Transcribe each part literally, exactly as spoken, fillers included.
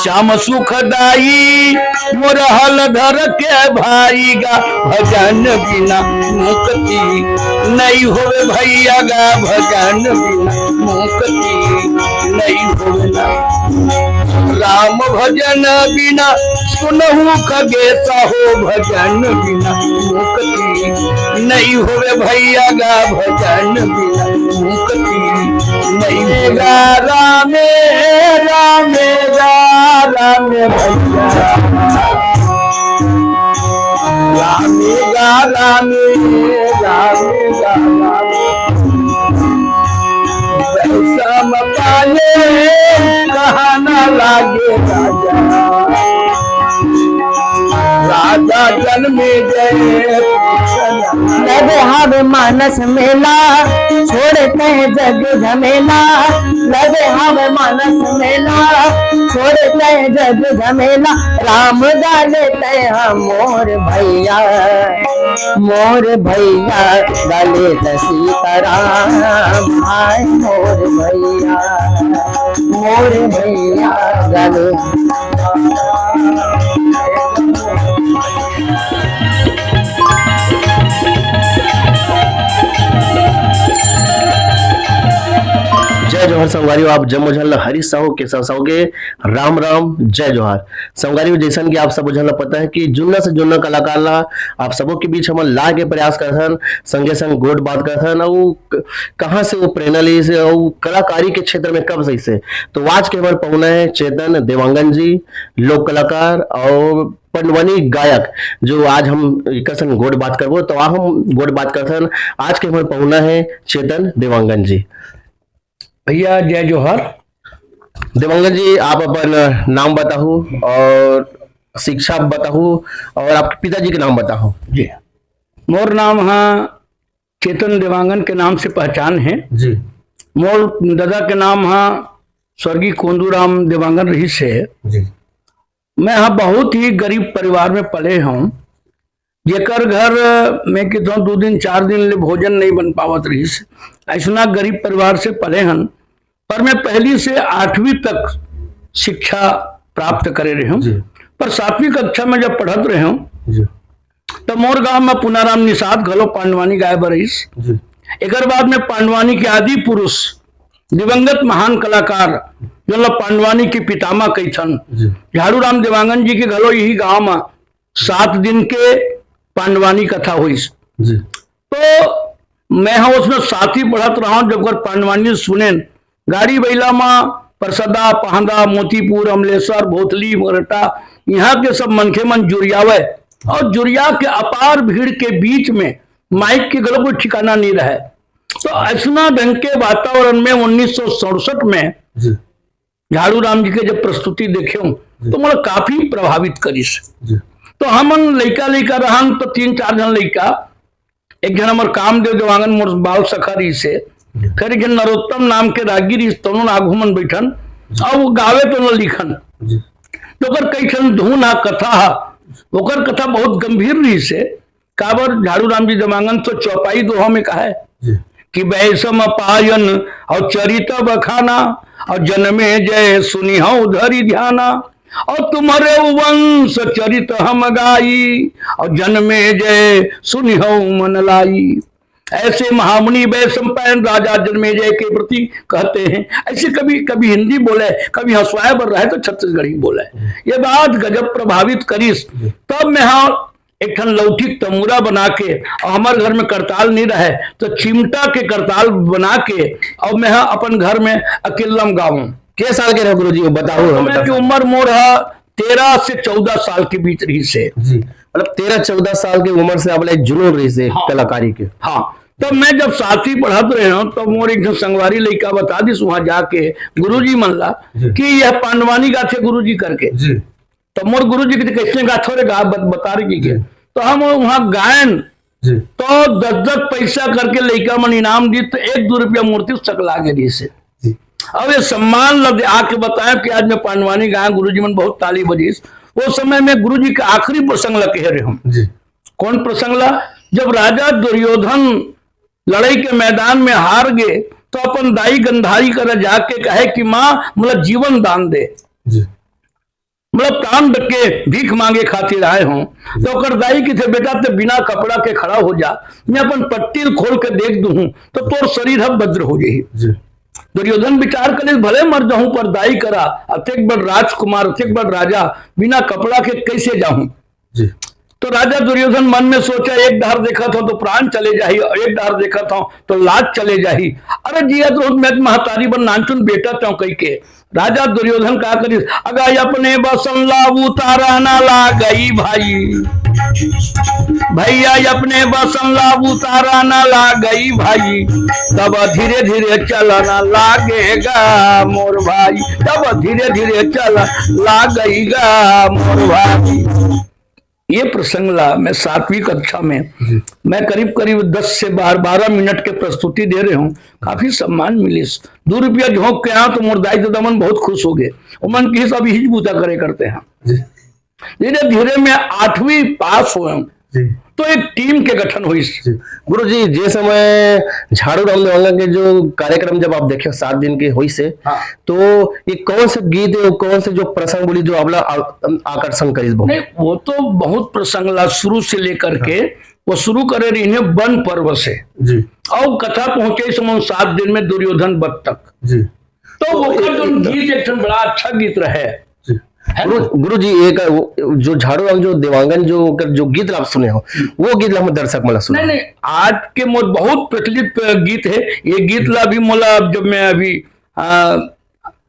श्याम सुखदाई मोर हलधर के भाई गा, भजन बिना मुक्ति नहीं होवे भैया गा, भजन बिना मुक्ति नहीं होवे ना। राम भजन बिना सुनहु खगेश हो, भजन बिना मुक्ति नहीं होवे भैया गा, भजन बिना मुक्ति नहीं होवे। रामे, रामे गा, रामे भैया। रामे गा, रामे, रामे गा, रामे। वैषम पाए कहना लागे राजा। राजा जन्मे जय। लगे हवे मानस मेला, छोड़ते हैं जग झमेला। लगे हवे मानस मेला, छोड़ते हैं जग झमेला। राम गा लेते हैं मोर भैया, मोर भैया गा लेते सीताराम। आए मोर भैया, मोर भैया गा लेते। जय जोहार संगवारी हो, आप जम्मो झन ल हरीश साहू, केशव साहू के राम राम, जय जोहार। संगवारी हो, जैसन कि आप सबो झन ल पता है कि जुन्ना से जुन्ना कलाकार ला आप सबो के बीच हमन ला के प्रयास करथन, संगे संग गोठ बात करथन, अउ क-, कहाँ से वो प्रेरणा ली से, अउ कलाकारी के क्षेत्र में कब से इसे। तो आज के हमर पहुना है चेतन देवांगन जी, लोक कलाकार और पंडवानी गायक, जो आज हम एकर संग गोठ बात करबो। तो आ हम गोठ बात करथन, आज के हमर पहुना है चेतन देवांगन जी। भैया जय जोहार। देवांगन जी, आप अपन नाम बताहू और शिक्षा बताहू और आपके पिताजी के नाम बताहू। जी, मोर नाम हा चेतन देवांगन के नाम से पहचान है। जी। मोर दादा के नाम हा स्वर्गीय कोंदूराम देवांगन रहिस है। जी। मैं हा बहुत ही गरीब परिवार में पले हूँ, जेकर घर में कितों दो दिन चार दिन ले भोजन नहीं बन पावत रहिस। ऐसना गरीब परिवार से पले हन, पर मैं पहली से आठवीं तक शिक्षा प्राप्त करे रहे हूँ। जी। पर सातवीं कक्षा में जब पढ़त रहे हूँ, जी। तो मोर गांव में पुनाराम निषाद घलो पांडवानी गाय बर रहिस। जी। एकर बाद में पांडवानी के आदि पुरुष दिवंगत महान कलाकार, जोन ला पांडवानी के पितामह कहिथन, जी। झाड़ू राम देवांगन जी के घलो यही गांव में सात दिन के पांडवानी कथा होइस। जी। तो मैं हा उसमें साथी पढ़त रहा हूँ, जब कर पांडवानी सुनेन, गाड़ी बइला मा परसदा, पहंदा, मोतीपुर, अमलेसर, भोथली, मरटा, यहाँ के सब मनखे मन जुरियावे और जुरिया के अपार भीड़ के बीच में माइक के घलो कोई ठिकाना नहीं रहे। तो ऐसना ढंग के वातावरण में उन्नीस सौ सड़सठ में जी। झाड़ू राम जी के जब प्रस्तुति देखे हूँ, जी। तो मोला काफी प्रभावित करिस। जी। तो हमन लइका लइका रहन तो तीन चार झन लइका, एक झन हमर कामदेव देवांगन मोर बाल सखा रहिस हे, जी। फिर एक झन नरोत्तम नाम के रागी रहिस, तोनो आघू मन बैठन, जी। और वो गावे तो न लिखन। जी। तो ओकर कई ठन धुन हा, कथा हा, ओकर कथा बहुत गंभीर रहिस हे। काबर झाड़ू राम जी देवांगन तो चौपाई दोहा में कहा है जी। कि बैसम पायन और चरित बखाना और जन्मे जय सुनिहौ धरि ध्याना और तुम्हरे वंश चरित हम गाई और जन्मे जय सुनिहौ मन लाई। ऐसे महामुनि बैसम पायन राजा जन्मे जय के प्रति कहते हैं। ऐसे कभी, कभी हिंदी बोले, कभी हंसवाए बर रहे तो छत्तीसगढ़ी बोले। ये बात गजब प्रभावित करिस। तब मैं हा एक ठन लौठी के तमूरा बना के, और हमर घर में करताल नहीं रहे, तो चिमटा के करताल बना के, और मैं हा अपन घर में अकेलम गाऊं। के साल के रहो गुरुजी, वो बताओ तो हम। मैं की उम्र मोर हा तेरह से चौदह साल के बीच रहिस हे। जी, मतलब तेरह चौदह साल के उम्र से आप लोग जुनून रहिस हे हाँ। कलाकारी के। हाँ, तो मैं जब साथी पढ़त रहे हूँ, तो मोर एक झन संगवारी लइका बता दिस वहां जाके गुरुजी मन ला जी। कि यह पांडवानी गाथे गुरुजी करके। जी। तो मोर गुरुजी के कइसने गाथो रे गा, बत-, बता रही के। जी। तो हम वहां गायन, जी। तो दस दस पैसा करके लइका मन इनाम दी, तो एक दो रुपया मूर्ति सकला गे रहिस हे। जी। अब ये सम्मान लग आके बताया कि आज मैं पांडवानी गाया, गुरुजी मन बहुत ताली बजिस। वो समय में गुरुजी के आखिरी प्रसंग ला कह रहे हूँ। जी। कौन प्रसंग ला? जब राजा दुर्योधन लड़ाई के मैदान में हार गे, तो अपन दाई गंधारी करा जाके कहे कि माँ, मोला जीवन दान दे। जी। मतलब प्राण के भीख मांगे खातिर आए हों। तो ओकर दाई कहिथे, "बेटा, ते बिना कपड़ा के खड़ा हो जा, मैं अपन पट्टी ल खोल के देख दूहूं, तो तोर शरीर ह वज्र हो जाही।" जी। दुर्योधन विचार करे, "भले मर जाहूं, पर दाई करा, अतेक बड़ राजकुमार, अतेक बड़ राजा, बिना कपड़ा के कैसे जाहूं?" जी। तो राजा दुर्योधन मन में सोचा, "एक डहर देखत हों तो प्राण चले जाही, और एक डहर देखत हों तो लाज चले जाही। अरे जियत रहूं त महतारी बर नानचुन बेटा तौं," कहिके राजा दुर्योधन का करिस, "अगा अपने बसन ला उतारा ना लागई भाई, भैया अपने बसन ला उतारा ना लागई भाई, तब धीरे धीरे चलना लागेगा मोर भाई, तब धीरे धीरे चल लागेगा मोर भाई।" ये प्रसंग ला मैं सातवीं कक्षा में, जी। मैं करीब करीब दस से बारह, बारह मिनट के प्रस्तुति दे रहे हूँ, काफी सम्मान मिलिस। दू रुपया झोंक के आया तो मोर दाई ददा मन बहुत खुश हो गए। ओमन किहिस, "अब इही बूता करे करते हैं।" जी। धीरे धीरे मैं आठवीं पास होए हूँ, जी। तो एक टीम के गठन होइस। जी। गुरु जी, जे समय झाड़ू राम देवांगन के जो कार्यक्रम जब आप देखे, सात दिन के होइस हे, हाँ। तो ये कौन से गीत हे, कौन से जो प्रसंग बोली जो आपला आ-, आकर्षण करिस बहुत? नहीं, वो तो बहुत प्रसंग ला शुरू से लेकर के, हाँ। वो शुरू करे रहिन हे वन पर्व से। जी। और कथा पहुंचे इस समय सात दिन में दुर्योधन वध तक। जी। तो तो ओकर एक, जो एक गीत एक ठन बड़ा अच्छा गीत रहे। जी। है ना? गुरु, गुरु जी, एक वो, जो झाड़ू राम जो देवांगन जो ओकर जो गीत ला आप सुने हो, वो गीत ला हम दर्शक मन ला सुना। नहीं, नहीं, आज के मोर बहुत प्रचलित गीत है। ये गीत ला भी मोला, जब मैं अभी, आ,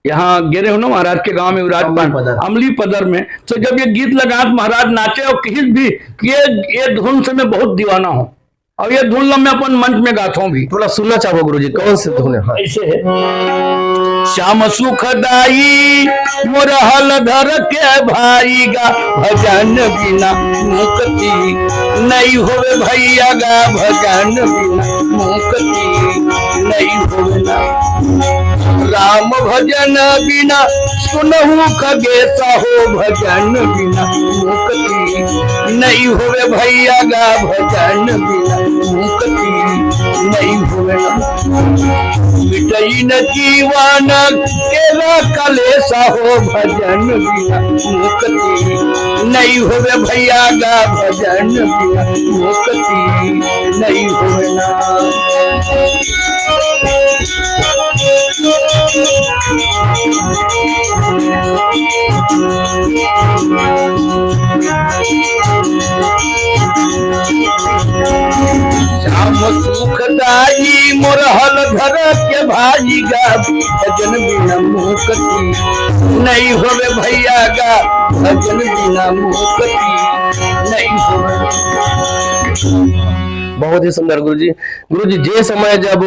यहाँ गे रहे हूँ ना महाराज के गांव में, विराट अमली पान-, पदर। अमली पदर में, तो जब ये गीत लगा तो महाराज नाचे और किहिस भी कि ये, ये धुन से मैं बहुत दीवाना हूँ, और ये धुन ला मैं अपन मंच में गाता हूँ भी। थोड़ा सुनना चाहबो गुरु जी, कौन से धुन है? हाँ। ऐसे है। श्याम सुखदाई मोर हल धर के भाई गा, भजन बिना मुक्ति नहीं होवे भैया गा, भजन बिना मुक्ति नहीं होवे ना। राम भजन बिना सुनहु खगेश हो, भजन बिना मुक्ति नहीं होवे भैया गा, भजन बिना मुक्ति नहीं होवे ना। मिटई न जीवन केला कलेश हो, भजन बिना मुक्ति नहीं होवे भैया गा, भजन बिना मुक्ति नहीं होवे ना। श्याम सुखदाई मोर हल धर के भाई गा, भजन बिना मुक्ति नहीं होवे भैया गा, भजन बिना मुक्ति नहीं होवे। बहुत ही सुंदर गुरु जी। गुरु जी, जे समय जब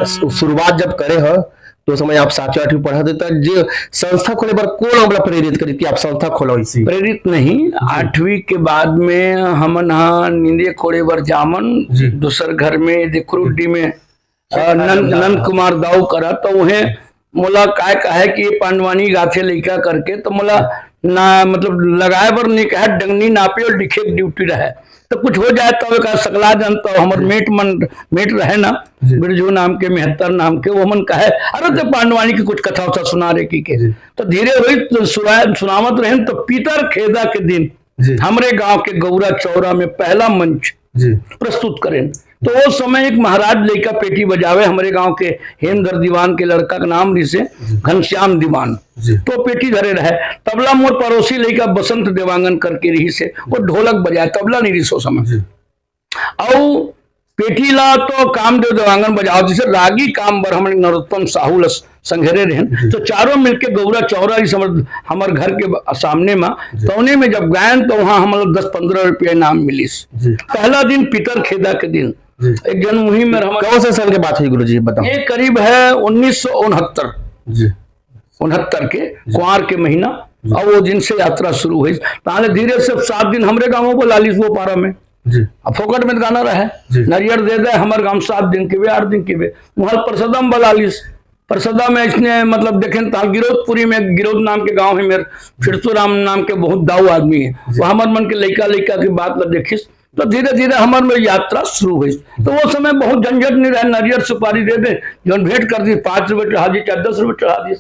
शु-, शुरुआत जब करे ह, तो समय आप सातवीं आठवीं पढ़त हे, त जे संस्था खोले बर कोन आपला प्रेरित करिस कि आप संस्था खोलो इसी? प्रेरित नहीं, आठवीं के बाद में हमन हा नींदे कोड़े बर जावन, जी। दूसर घर में देखुरुड्डी में, अ, नंद, नंद कुमार दाऊ करा, तो उहें मोला काय कहे कि ये पांडवानी गाथे लइका करके, तो मोला ना, मतलब, लगाए बर नहीं कहे, डंगनी नापे और लिखे के ड्यूटी रहे। तो कुछ हो जाए तो एकर सकला जन तो हमर मेट मन, मेट रहे ना, जी। बिरजू नाम के, मेहत्तर नाम के, वो मन कहे, "अरे, ते पांडवानी की कुछ कथा उथा सुना रे," की के। जी। तो धीरे हुई तो सुना-, सुनावत रहे तो पितर खेदा के दिन जी। हमरे गांव के गौरा चौरा में पहला मंच जी। प्रस्तुत करें। तो वो समय एक महाराज लइका पेटी बजावे, हमरे गांव के हेमधर दीवान के लड़का के नाम रिसे जी। घनश्याम दीवान। जी। तो पेटी धरे रहे, तबला मोर पड़ोसी लइका बसंत देवांगन करके रिसे, वो ढोलक बजाए, तबला नहीं रिसे ओ समय। जी। अउ पेटी ला तो कामदेव देवांगन बजावत, जैसे रागी काम बर हमन नरोत्तम साहू ल संघेरे रहेन, जी। तो चारों मिलके गौरा चौरा इस हमर, हमर घर के ब-, सामने मा, जी। तौने में जब गायन तो वहाँ हमन दस पन्द्रह रुपया इनाम मिलिस। जी। पहला दिन पितर खेदा के दिन, जी। एक जन मुहिम में हमर कौन से साल के बात हुई गुरु जी, बताओ? ये करीब है उन्नीस सौ उनहत्तर। जी। उनहत्तर के जी। कुआर के महीना, जी। और वो दिन से यात्रा शुरू हुई। ताले धीरे से सात दिन हमरे गाँव में बोला लिस वो पारा में। जी। अब फोकट में गाना रहे, जी। नरियर दे दे, हमर गाँव सात दिन के बे, आठ दिन के बे, वहाँ परसदा में बोला लिस। परसदा में इसने, मतलब, देखें, ताल गिरौदपुरी में, गिरौद नाम के गाँव है मेरे, फिरतू राम नाम के बहुत दाऊ आदमी है। जी। वो हमर मन के लइका, लइका की बात ला देखिस, तो धीरे धीरे हमर में यात्रा शुरू हुई। तो वो समय बहुत झंझट नहीं रहे, नरियर सुपारी दे दे, जौन भेंट कर दी, पाँच रुपये चढ़ा दी, चाहे दस रुपये चढ़ा दी।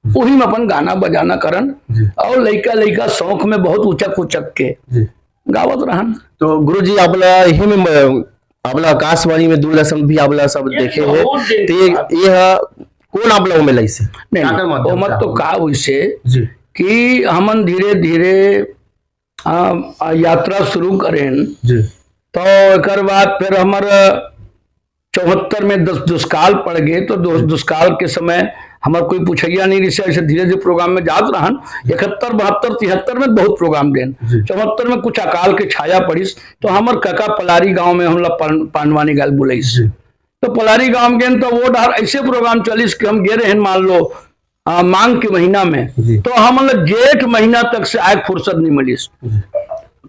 वही में अपन गाना बजाना करन। जी। और लइका लइका शौक में बहुत उचक उचक के जी। गावत रहन। तो गुरुजी, आप ला यही में, आप ला आकाशवाणी में, दूरदर्शन भी आप ला सब ये देखे हैं, बहुत दिन तो ये बाद। ये हा कौन आप ला ओमे लाइस हे? नहीं, काकर नहीं, माध्यम ओमन से तो आप? का वैसे जी। कि हमन धीरे धीरे आ, आ, यात्रा शुरू करेन। जी। तो एकर बाद फिर हमर चौहत्तर में दस दुष्काल पड़ गए, तो दु-, दुष्काल के समय हमर कोई पूछैया नहीं रिहिस, ऐसे धीरे धीरे प्रोग्राम में जात रहन। इकहत्तर, बहत्तर, तिहत्तर में बहुत प्रोग्राम देन। जी। चौहत्तर में कुछ अकाल के छाया पड़िस, तो हमर कका पलारी गांव में हमला पान-, पांडवानी गाय बुलाइस। जी। तो पलारी गांव गेन, तो वो डहर ऐसे प्रोग्राम चलिस कि हम गे रहेन, मान लो, आ, माघ के महीना में, जी। तो हमन ला जेठ महीना तक से आए के फुर्सत नहीं मिलिस। जी।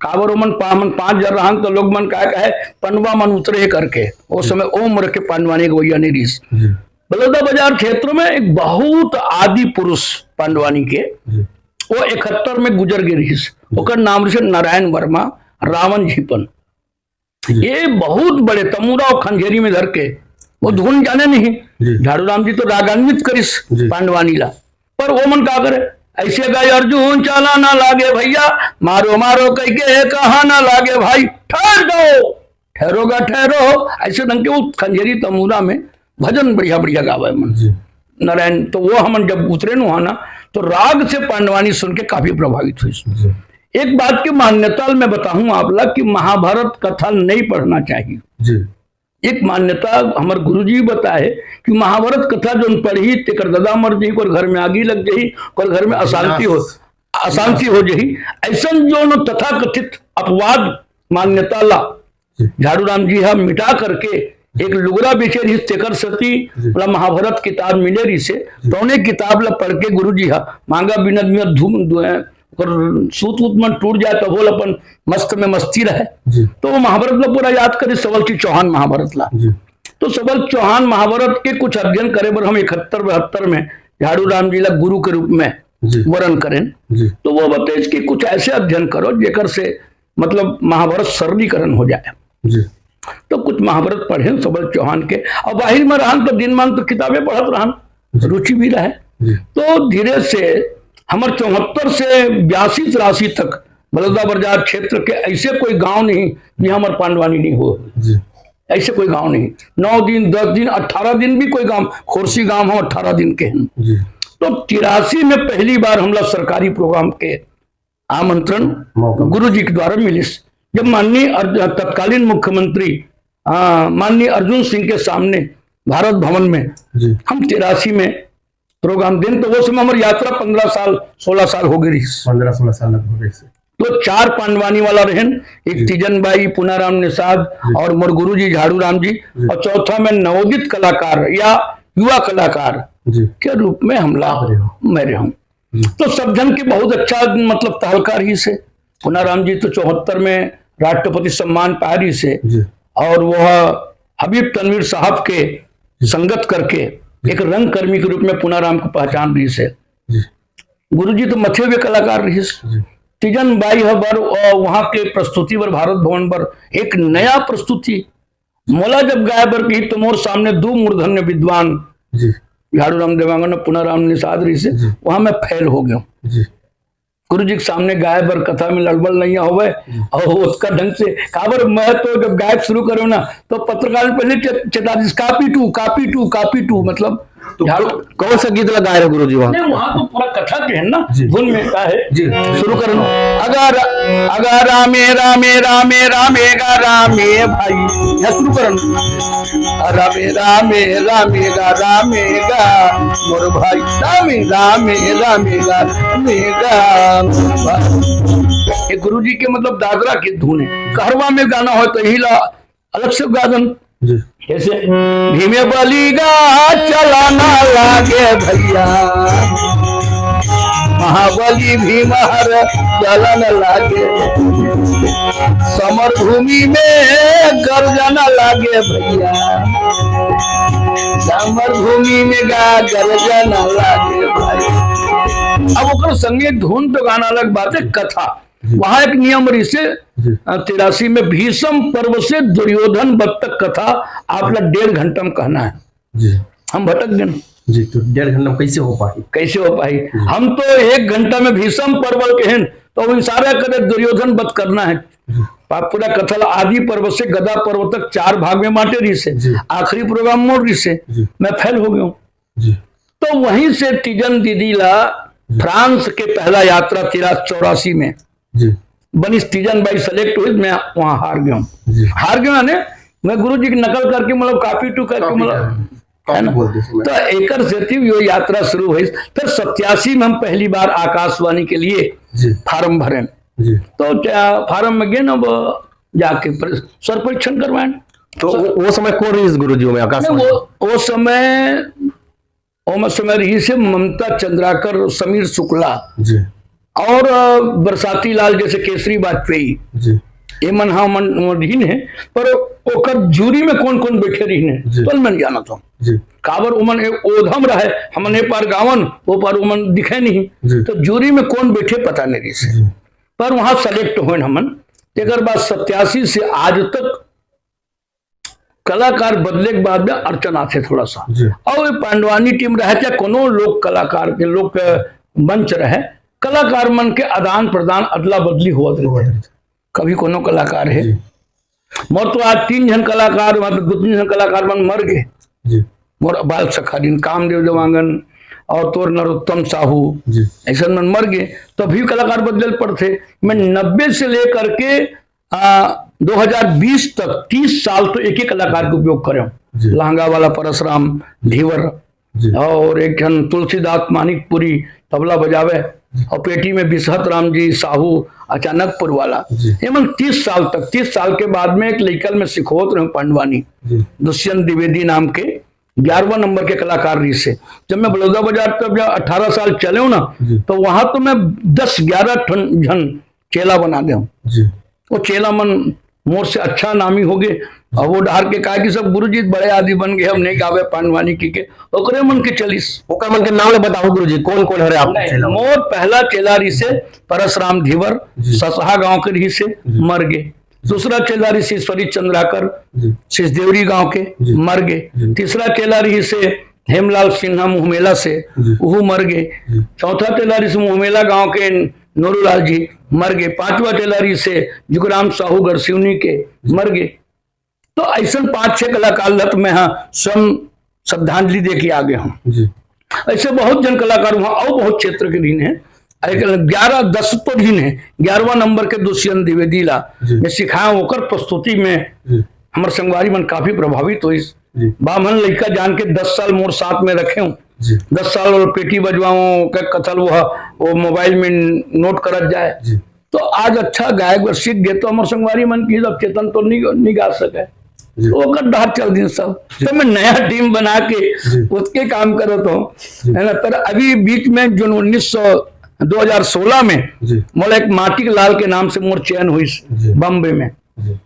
काबर ओमन पा-, हमन पांच जन रहन, तो लोग मन का कहे, "पंडवा मन उतरे" करके। ओ जी। समय ओ उम्र के पांडवानी गवैया नहीं रिहिस। जी। बलौदा बाजार क्षेत्र में एक बहुत आदि पुरुष पांडवानी के, जी। वो इकहत्तर में गुजर गे रिहिस। जी। ओकर नाम रिहिस नारायण वर्मा, रावण झीपन। जी। ये बहुत बड़े तमूरा और खंजेरी में धर के वो धुन जाने नहीं। जी। झाड़ू राम जी तो रागान्वित करिस जी। पांडवानी ला, पर वो मन का करे, "ऐसे गाय अर्जुन चाला ना लागे भैया, मारो मारो कह के कहा ना लागे भाई, ठहर जाओ, ठहरोगा ठहरो।" ऐसे ढंग के वो खंजेरी तमूरा में भजन बढ़िया बढ़िया गावे मन। जी। नारायण, तो वो हमन जब उतरे नु हा ना, तो राग से पांडवानी सुन के काफी प्रभावित हुई। जी। एक बात की मान्यता मैं बताऊं आप ला कि महाभारत कथा नहीं पढ़ना चाहिए। जी। एक मान्यता हमर गुरुजी बताए कि महाभारत कथा जोन पढ़ी, तेकर ददा मर जाही, ओकर घर में आगी लग जाही, ओकर घर में अशांति हो, विनाश। अशांति हो जाही। ऐसन जोन तथाकथित अपवाद मान्यता ला जी। झाड़ू राम जी हा मिटा करके एक लुगरा बेचे रहिस, तेकर सेती जी। ओला महाभारत किताब मिले रहिस हे। जी। तौने किताब ला पढ़ के गुरु जी हा मांगा बिनद में धूम, ओकर सूत उत मन टूट जाए, तब ओला अपन मस्त में मस्ती रहे। जी। तो वो महाभारत ला पूरा याद करे, सबल चीज चौहान महाभारत ला। जी। तो सबल चौहान महाभारत के कुछ अध्ययन करे बर हम इकहत्तर बहत्तर में झाड़ू राम जी ला गुरु के रूप में जी। वरण करेन। जी। तो वो बताइस कि कुछ ऐसे अध्ययन करो जेकर से मतलब महाभारत सरलीकरण हो जाए। जी। तो कुछ महाभारत पढ़ेन सबल चौहान के, और बाहिर में रहन तो दिन मान तो किताबें पढ़त रहन, जी। रुचि भी रहे। जी। तो धीरे से हमर चौहत्तर से बयासी तिरासी तक बलौदा बाजार क्षेत्र के ऐसे कोई गांव नहीं जिहां हमर पांडवानी नहीं हो। जी। ऐसे कोई गांव नहीं। नौ दिन, दस दिन, अठारह दिन भी कोई गांव, खोरसी गांव हो, अठारह दिन के हैं। जी। तो तिरासी में पहली बार हमला सरकारी प्रोग्राम के आमंत्रण मौका। गुरु जी के द्वारा मिलिस। जब माननीय अर्ज-, तत्कालीन मुख्यमंत्री, आ, माननीय अर्जुन सिंह के सामने भारत भवन में जी। हम तिरासी में प्रोग्राम देन, तो वो समय हमर यात्रा पन्द्रह साल, सोलह साल हो गई रहिस। पन्द्रह सोलह साल लग हो गई से। तो चार पांडवानी वाला रहेन, एक जी। तीजन बाई, पुनाराम निषाद जी। और मोर गुरु जी झाड़ू राम जी, जी। और चौथा में नवोदित कलाकार या युवा कलाकार जी। के रूप में हमला बाप रे हो। मैं रहूं। जी। तो सब जन के बहुत अच्छा मतलब तहलका रहिस हे। पुनाराम जी तो चौहत्तर में राष्ट्रपति सम्मान पाए रहिस हे। जी। और वह हबीब तनवीर साहब के संगत करके एक रंगकर्मी के रूप में पुनाराम को पहचान रहिस हे। जी। गुरुजी तो मथे हुए कलाकार रहिस। जी। तीजन बाई ह बर, अ, वहाँ के प्रस्तुति बर, भारत भवन बर एक नया प्रस्तुति। मोला जब गाय बर कही तो मोर सामने दू मूर्धन्य विद्वान जी। झाड़ू राम देवांगन और पुनाराम निषाद रहिस हे, जी। वहाँ मैं फेल हो गया। जी। गुरु जी के सामने गाय बर कथा में लड़बड़ नहीं होवे। हम्म। और उसका ढंग से काबर, मैं तो जब गायक शुरू करो ना, तो पत्रकार ने पहले चे-, चेता दीस, "Copy two, copy two, copy two", मतलब तो झाड़ू कौ-, कौन सा गीत ला गाए रहे गुरु जी वहाँ? नहीं, वहाँ तो पूरा कथा के है ना, जी। धुन में का है। जी। शुरू करना। अगर, अगर रामे, रामे, रामे, रामे गा रामे भाई, यहाँ शुरू करना। रामे, रामे, रामे गा, रामे गा, मोर भाई, रामे, रामे, रामे गा, रामे गा, मोर भाई। ये गुरु जी के मतलब दादरा के धुन है। कहरवा में गाना हो तो यही ला अलग से गा दन। जी। जैसे भीमे बली गा चलाना लागे भैया, महाबली भीम हर चलन लागे, समर भूमि में गर्जना लागे भैया, समर भूमि में गा गर्जना लागे भाई। अब ओकर संगे धुन तो गाना अलग बात है, कथा जी। वहाँ एक नियम रहिस हे, जी। अ, तिरासी में भीषम पर्व से दुर्योधन वध तक कथा आप ला डेढ़ घंटा में कहना है। जी। हम भटक गए। जी, तो डेढ़ घंटा में कैसे हो पाही? कैसे हो पाही? हम तो एक घंटा में भीषम पर्व ल कहेन, तो वो इशारा करे दुर्योधन वध करना है। जी। पा-, पूरा कथा ल आदि पर्व से गदा पर्व तक चार भाग में बांटे रहिसे। जी। आखिरी प्रोग्राम मोर रहिसे। जी। मैं फेल हो गया हूँ। जी। तो वहीं से तीजन दीदी ला जी। फ्रांस के पहला यात्रा तेरह चौरासी में जी। बनिस, तीजन बाई सेलेक्ट हुई, मैं वहां हार गया हूँ। जी। हार गया ने, मैं गुरु जी की नकल करके, मतलब, कॉपी टू करके, कॉपी मतलब, कर। है ना? बोल दे इसमें। तो एकर सेती यो यात्रा शुरू हुई। फिर सत्यासी में हम पहली बार आकाशवाणी के लिए जी। फॉर्म भरें। जी। तो क्या फॉर्म में गए ना, वो जाके पर-, स्वर परीक्षण करवाएं। तो सर, वो, वो समय कौन रहिस गुरुजी में नहीं, आकाशवाणी? वो, वो समय, वो समय रहिसे ममता चंद्राकर, समीर शुक्ला जी। और, अ, बरसाती लाल जैसे केसरी वाजपेयी। जी। ये मन, हाँ, मन, मन रहिन है, पर ओकर जूरी में कौन-कौन बैठे रहिन है, जी। तो मैं जानत हूँ। जी। काबर उमन ए-, ओधम रहे, हमन ए पार गावन, वो पार उमन दिखे नहीं। जी। तो जूरी में कौन बैठे, पता नहीं रहिसे। जी। पर वहाँ सेलेक्ट होएन हमन। तेकर बाद सत्यासी से आज तक कलाकार बदले के बाद में अड़चन आथे थोड़ा सा। जी। और ये पांडवानी टीम रहे, चाहे कोनो लोक कलाकार के, लोक मंच रहे, कलाकार मन के आदान प्रदान, अदला बदली होवत होवत रहिथे। रहिथे। कभी कोनो कलाकार है। जी। मोर तो आज तीन झन कलाकार, मतलब, दो तीन झन कलाकार मन मर गए। जी। मोर बाल सखा रहिन, कामदेव देवांगन और तोर नरोत्तम साहू, जी। ऐसन मन मर गए, तो भी कलाकार बदले ल पड़थे। मैं नब्बे से लेकर के, आ, दो हज़ार बीस तक तीस साल तो एक ही कलाकार के उपयोग करे हूँ। जी। लहंगा वाला परसराम धीवर जी। और एक झन तुलसीदास मानिकपुरी तबला बजावे जी। और पेटी में बिसहत राम जी साहू अचानकपुर वाला। जी। ये मन तीस साल तक, तीस साल के बाद में एक लइकल में सिखोत रहे पांडवानी, जी। दुष्यंत द्विवेदी नाम के ग्यारहवाँ नंबर के कलाकार रहिसे। जब मैं बलौदा बाजार तब जब अठारह साल चले हूँ ना, जी। तो वहां तो मैं दस ग्यारह ठन झन चेला बना दे हूँ। जी। वो चेला मन मोर से अच्छा नामी हो गए। और वो डहार के कहा कि सब गुरुजी बड़े आदि बन गए, हम नहीं गावे पांडवानी की के, ओकरे मन के चलिस। ओकर मन के नाम ले बताओ गुरुजी, कौन कौन हरे आप नहीं, चेला? मोर पहला चेला रहिसे परसराम धीवर, जी। ससहा गांव के रहिसे, जी। मर गए। दूसरा चेला रहिसे ईश्वरी चंद्राकर, जी। सिसदेवरी गांव के, जी। मर गए। जी। तीसरा चेला रहिसे हेमलाल सिन्हा मुहमेला से, जी। उहू मर गए। जी। चौथा चेला रहिसे मुहमेला गांव के नूरूलाल जी, मर गए। पांचवा चेला रहिसे जुगराम साहू गढ़सिवनी के, जी। मर गए। तो ऐसन पांच छह कलाकार ल तो मैं, हाँ, स्वयं श्रद्धांजलि दे के आ गए हूँ। जी। ऐसे बहुत जन कलाकार वहाँ और बहुत क्षेत्र के रहिन हैं। लेकिन ग्यारह दस तो रहिन हैं, ग्यारहवाँ नंबर के दुष्यंत द्विवेदी ला जी। मैं सिखाया हूँ, ओकर प्रस्तुति में जी। हमर संगवारी मन काफी प्रभावित होइस। जी। बाम्हन लइका जान के दस साल मोर साथ में रखे हूँ। जी। दस साल वो पेटी बजवाऊँ, ओकर कथा ल वो, वो मोबाइल में नोट करत जाए। जी। तो आज अच्छा गायक बर सीख गए, तो हमर संगवारी मन की अब चेतन तो नहीं, नहीं गा सके। जी। तो ओकर डहर चल दिन सब। जी। तो मैं नया टीम बना के जी। उसके काम करत हूँ, जी। है ना? पर अभी बीच में जो उन्नीस सौ, दो हज़ार सोलह में जी। मोला एक माटिक लाल के नाम से मोर चयन हुई जी। बॉम्बे में। जी।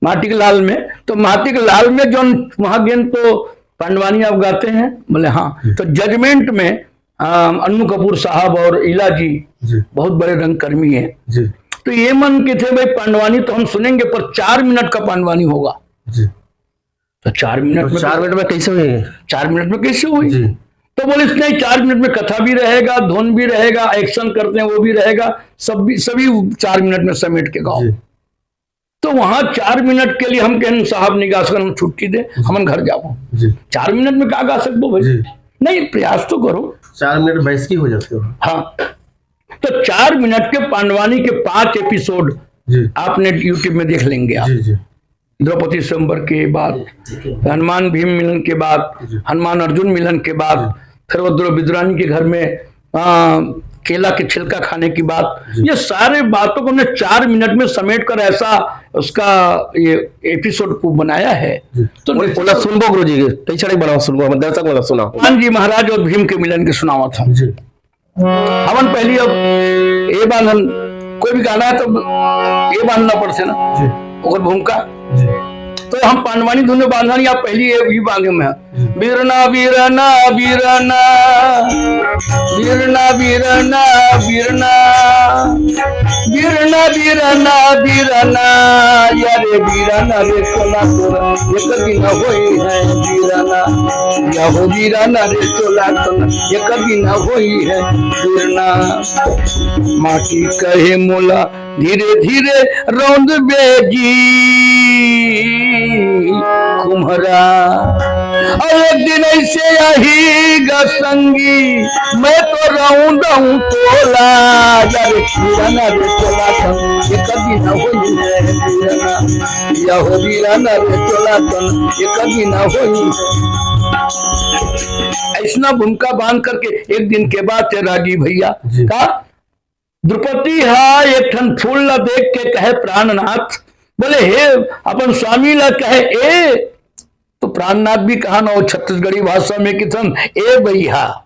माटिक लाल में, तो माटिक लाल में जो वहाँ गेन तो पांडवानी आप गाते हैं, बोले हाँ। जी। तो जजमेंट में, अम, अन्नू कपूर साहब और इला जी जी। बहुत बड़े रंगकर्मी हैं। जी। तो ये मन के थे, भाई, पांडवानी तो हम सुनेंगे, पर चार मिनट का पांडवानी होगा। जी। तो चार मिनट तो में चार तो मिनट में कैसे हुई? चार मिनट में कैसे हुई? जी। तो बोले, इसने चार मिनट में कथा भी रहेगा, धुन भी रहेगा, एक्शन करते हैं वो भी रहेगा, सब भी, सभी चार मिनट में समेट के गाओ। जी। तो वहां चार मिनट के लिए हम कहन, "साहब, नहीं गा सकन, हम छुट्टी दे, हमन घर जाबो।" जी। चार मिनट में का गा सकबो भाई? जी। नहीं, प्रयास तो करो। चार मिनट बैस की हो जाते हो। हाँ, तो चार मिनट के पांडवानी के पांच एपिसोड जी। आपने YouTube में देख लेंगे आप। जी, जी। द्रौपदी स्वयंवर के बाद, जी, जी। हनुमान भीम मिलन के बाद, जी। हनुमान अर्जुन मिलन के बाद, जी। फिर वो द्रौ-, विदुरानी के घर में, आ, केला के छिलका खाने की बात, जी। ये सारे बातों को हमने चार मिनट में समेट कर ऐसा उसका ये एपिसोड को बनाया है। जी। तो ओला, ओला सुनबो गुरुजी, कई छड़े बनाओ, सुनबो, हम दर्शक वाला सुनाओ। हनुमान जी महाराज और भीम के मिलन के सुनावत हूँ। जी। हमन पहली अब ए बांधन, कोई भी गाना है तो ए बांधना पड़थे ना, जी। ओकर भूमिका। जी। तो हम पांडवानी धुन में बांधन या पहली ए भी बांधे में है। जी। बीरना, बीरना, बीरना, बीरना, बीरना, बीरना, बीरना, बीरना, बीरना, यारे बीरना रे चोला तोर एक दिन होई है बीरना। या हो बीरना रे चोला तोर एक दिन होई है बीरना। माटी कहे मोला धीरे धीरे रौंद बेजी कुम्हरा। और एक दिन ऐसे आही गा संगी, मैं तो रौंदहूँ तोला। यारे बीरना रे चोला तोर एक दिन होई है बीरना। या हो बीरना रे चोला तोर एक दिन होई। ऐसना भूमिका बांध करके एक दिन के बाद ते रागी भैया जी। का द्रुपदी हा एक ठन फूल ला देख के कहे, "प्राणनाथ," बोले, "हे अपन स्वामी ला कहे, ए," तो प्राणनाथ भी कहा ना, वो छत्तीसगढ़ी भाषा में किथन, "ए भैया।"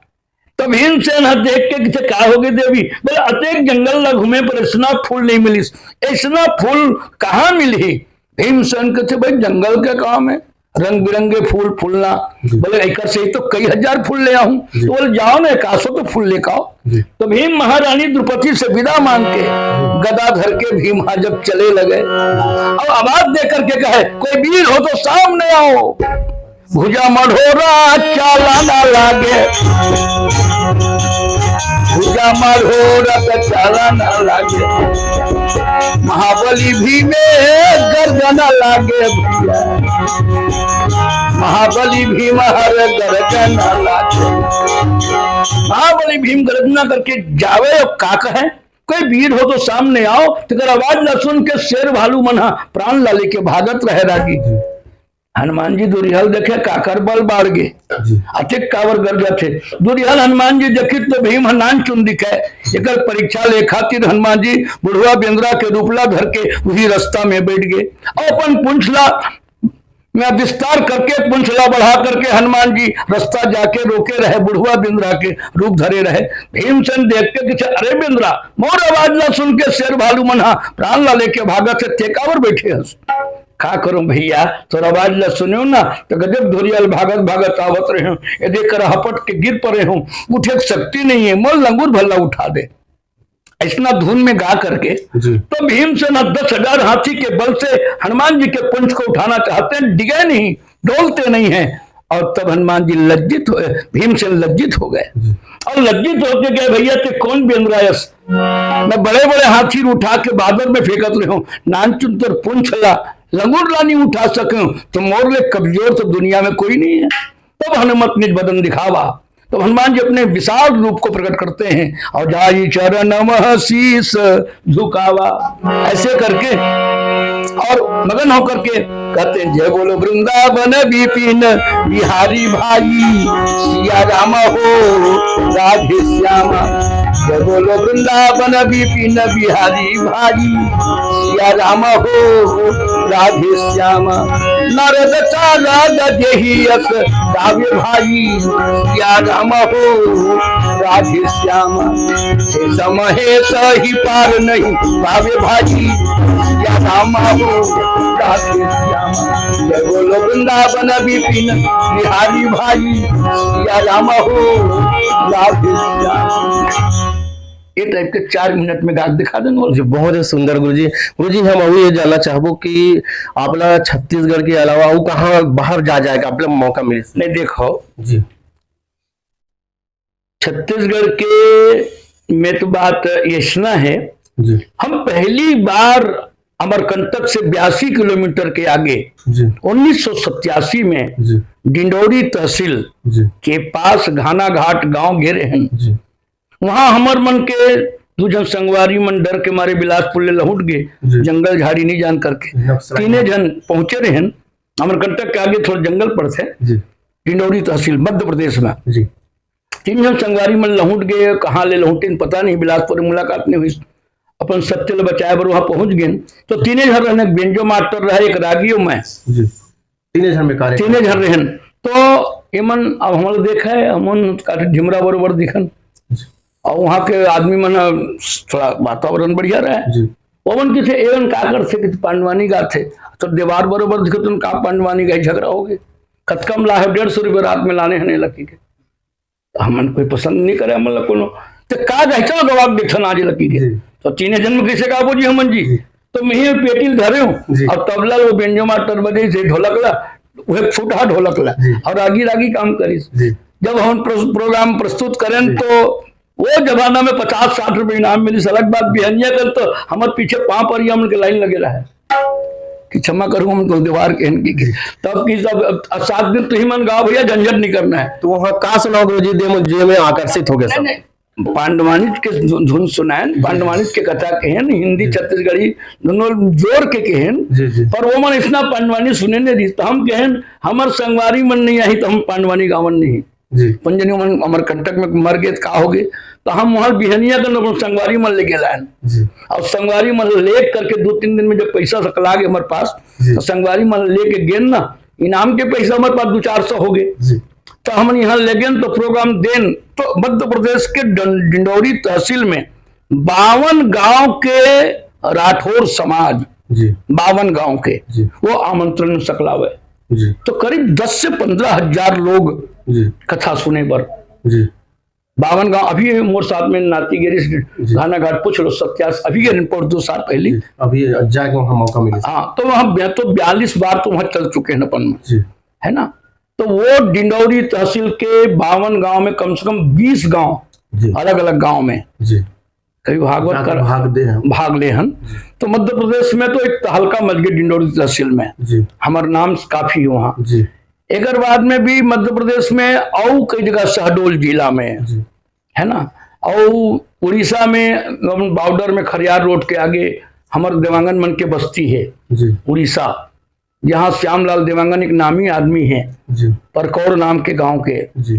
तो भीमसेन हा देख के किथे, "का हो गए देवी?" बोले, "अतेक जंगल ला घूमे पर ऐसना फूल नहीं मिलिस, ऐसना फूल कहाँ मिलही?" भीमसेन कथे, "भाई, जंगल के काम है, रंग बिरंगे फूल फूलना।" जी। बोले, "एकर से ही तो कई हजार फूल ले आऊं।" जी। तो बोले, "जाओ ना, एकासो तो फूल लेके आओ।" जी। तो भीम महारानी द्रुपदी से विदा मांग के गदा धर के भीम हा जब चले लगे और आवाज दे करके कहे, "कोई वीर हो तो सामने आओ।" भुजा मढ़ोरा चाला ना लागे, भुजा मढ़ोरा त चाला ना लागे, महाबली भीमे गर्जना लागे भैया, महाबली भीम हर गर्जना लागे। महाबली भीम गर्जना करके जावे और का कहे, "कोई वीर हो तो सामने आओ।" तेकर आवाज ला सुन के शेर भालू मन हा प्राण ला लेके भागत रहे रागी। हनुमान जी दुरिहा ल देखे, काकर बल बाढ़ गे। जी। अतेक काबर गरजथे। दुरिहा ल हनुमान जी देखिस तो भीम ह नानचुन दिखे। एकर परीक्षा ले खातिर हनुमान जी बुढ़वा बेंदरा के रूप ला धर के उही रस्ता में बैठ गे। अउ अपन पूंछ ला में विस्तार करके, पूंछ ला बढ़ा करके हनुमान जी रस्ता जाके रोके रहे, बुढ़वा बेंदरा के रूप धरे रहे। भीमसेन देख के कथे, "अरे बेंदरा, मोर आवाज ला सुन के शेर भालू मन हा प्राण ला लेके भागत हे, ते काबर बैठे हस?" "का करूं भैया, तोर आवाज ला सुनेंव ना, तो गजब दुरिहा ल भागत भागत आवत रहेंव, एदे कर हपट के गिर परे हंव, उठे के शक्ति नहीं है, मोर लंगूर भर ला उठा दे।" ऐसना धुन में गा करके जी। तो भीमसेन दस हजार हाथी के बल से हनुमान जी के पूंछ को उठाना चाहते हैं, डिगे नहीं, डोलते नहीं हैं। और तब हनुमान जी लज्जित हो, भीमसेन लज्जित हो गए। जी। और लज्जित होके कहे, "भैया, ते कौन बेंदरा हस? मैं बड़े बड़े हाथी उठा के बादर में फेंकत रहेंव, नानचुन तोर पूंछ ला, लंगूर ला नहीं उठा सकेंव, तो मोर ले कमजोर तो दुनिया में कोई नहीं है।" तब हनुमत निज बदन दिखावा। तब हनुमान जी अपने विशाल रूप को प्रकट करते हैं और जाई चरण मह शीश झुकावा, ऐसे करके और मगन होकर के कहते हैं, "जय बोलो वृंदावन विपिन बिहारी भाई, सिया राम हो राधे श्यामा।" जय बोलो वृंदावन विपिन बिहारी भाई, सिया राम हो राधे श्यामा। नारद सारद जेहि यस गावे भाई, सिया राम हो राधे श्यामा। शेष महेश ही पार नहीं पावे भाई, सिया राम हो राधे श्यामा। जय बोलो वृंदावन विपिन बिहारी भाई, सिया राम हो राधे श्यामा। ये टाइप के चार मिनट में गा के दिखा देंगे। जी, बहुत ही सुंदर गुरुजी। गुरुजी, हम अभी ये जानना चाहबो कि आप ला छत्तीसगढ़ के अलावा अउ कहाँ बाहर जा जाए का आप ला मौका मिले? नहीं, देखो जी। छत्तीसगढ़ के में तो बात ऐसना है जी। हम पहली बार अमरकंटक से बयासी किलोमीटर के आगे जी। उन्नीस सौ सत्तासी में जी। डिंडौरी तहसील जी। के पास घानाघाट गांव गे रहेन जी। वहां हमर मन के दू झन संगवारी मन डर के मारे बिलासपुर ले लहुट गे, जी। जंगल झाड़ी नहीं जान करके। नक्सलाइट। तीने झन पहुंचे रहेन, अमरकंटक के आगे थोड़ा जंगल पड़थे, जी। डिंडौरी तहसील, मध्य प्रदेश में। जी। तीन झन संगवारी मन लहुट गे, कहाँ ले लहुटिन पता नहीं, बिलासपुर में मुलाकात नहीं हुई। अपन सत्य ले बचाए बर वहां पहुंच गेन, तो तीने झन रहन, एक बेंजो मास्टर रहे, एक रागी अउ मैं। जी। तीने झन में कार्य तीने झन रहेन। तो एमन अब हमन देखे, हमन काफी ढिमरा बरोबर दिखन। जी। अउ वहाँ के आदमी मन ह थोड़ा वातावरण बढ़िया रहे। जी। ओमन किथे एमन का करथे कि पांडवानी गाथे, तो देवार बरोबर दिखे तो का पांडवानी गाही, झगड़ा हो गए। कतका म लाहे, डेढ़ सौ रुपये रात में लाने हने लकी के। हमन कोई पसंद नहीं करे, हमन ला कोनो। ते का गाही, चलो गवा के देखन आज लकी के। जी। तो तीने जन में कइसे गाबो जी हमन जी? जी। तो मैं ही पेटी ल धरे हूँ, जी। और तबला ल वो बेंजो मास्टर बजे से ढोलक ला, वह फुटहा ढोलक ला, जी। और रागी रागी काम करिस। जी। जब हम प्र-, प्रोग्राम प्रस्तुत करें, जी। तो वो जमाना में पचास साठ रुपए इनाम मिलिस, अलग बात। बिहनिया कर तो हमर पीछे पाँव परिया मन के लाइन लगे रहे कि क्षमा करूँ, हम तो दीवार के इनकी की। जी। तब की सब, अब सात दिन तुही मन गाओ भैया, झंझट नहीं करना है। तो वहाँ का सुनाओ गुरुजी, दे मुझे में आकर्षित हो गए नहीं, सब। नहीं, पांडवानी के धुन, धुन सुनाए, पांडवानी के कथा कहेन, हिंदी जी। छत्तीसगढ़ी दोनों जोड़ के कहेन, जी, जी। पर वो मन इतना पांडवानी सुने नहीं रहिस, तो हम कहेन, हमर संगवारी मन नहीं आही, तो हम पांडवानी गावन नहीं। जी। पंजनी मन हमर कंटक में मर गए, तो का हो गए? तो हम वहाँ बिहनिया के अपन संगवारी मन लेके लाएन। जी। और संगवारी मन लेके करके दो तीन दिन में जब पैसा सकला गए हमारे पास, जी। तो संगवारी मन लेके गेन ना, इनाम के पैसा हमारे पास दो चार सौ हो गए। जी। तो हमन यहाँ ले गेन तो प्रोग्राम देन, तो मध्य प्रदेश के डं-, डिंडौरी तहसील में बावन गांव के राठौर समाज, जी। बावन गांव के, जी। वो आमंत्रण सकलावे। जी। तो करीब दस से पन्द्रह हजार लोग जी। कथा सुने बर। जी। बावन गांव, अभी मोर साथ में नाती गिरीश जी। घानाघाट पूछ लो, सत्यास, अभी गिरीश पहुंच दो साल पहले। जी। अभी जाके वहाँ मौका मिले। हाँ, तो वहाँ बया-, तो बयालीस बार तो वहाँ चल चुके हैं अपन, जी। है ना? तो वो डिंडौरी तहसील के बावन गांव में कम से कम बीस गांव, जी। अलग-अलग गांव में जी। कभी भागवत जाके कर भाग दे हम। भाग ले हन। जी। तो मध्य प्रदेश में तो एक तहलका मच गई डिंडौरी तहसील में। जी। हमर नाम काफी है वहाँ। जी। एकर बाद में भी मध्य प्रदेश में अउ कई जगह शहडोल जिला में, जी। है ना, अउ उड़ीसा में अपन बॉर्डर में खरियार रोड के आगे हमर देवांगन मन के बस्ती है, जी। उड़ीसा, जहाँ श्यामलाल देवांगन एक नामी आदमी है, जी। परकौर नाम के गांव के। जी।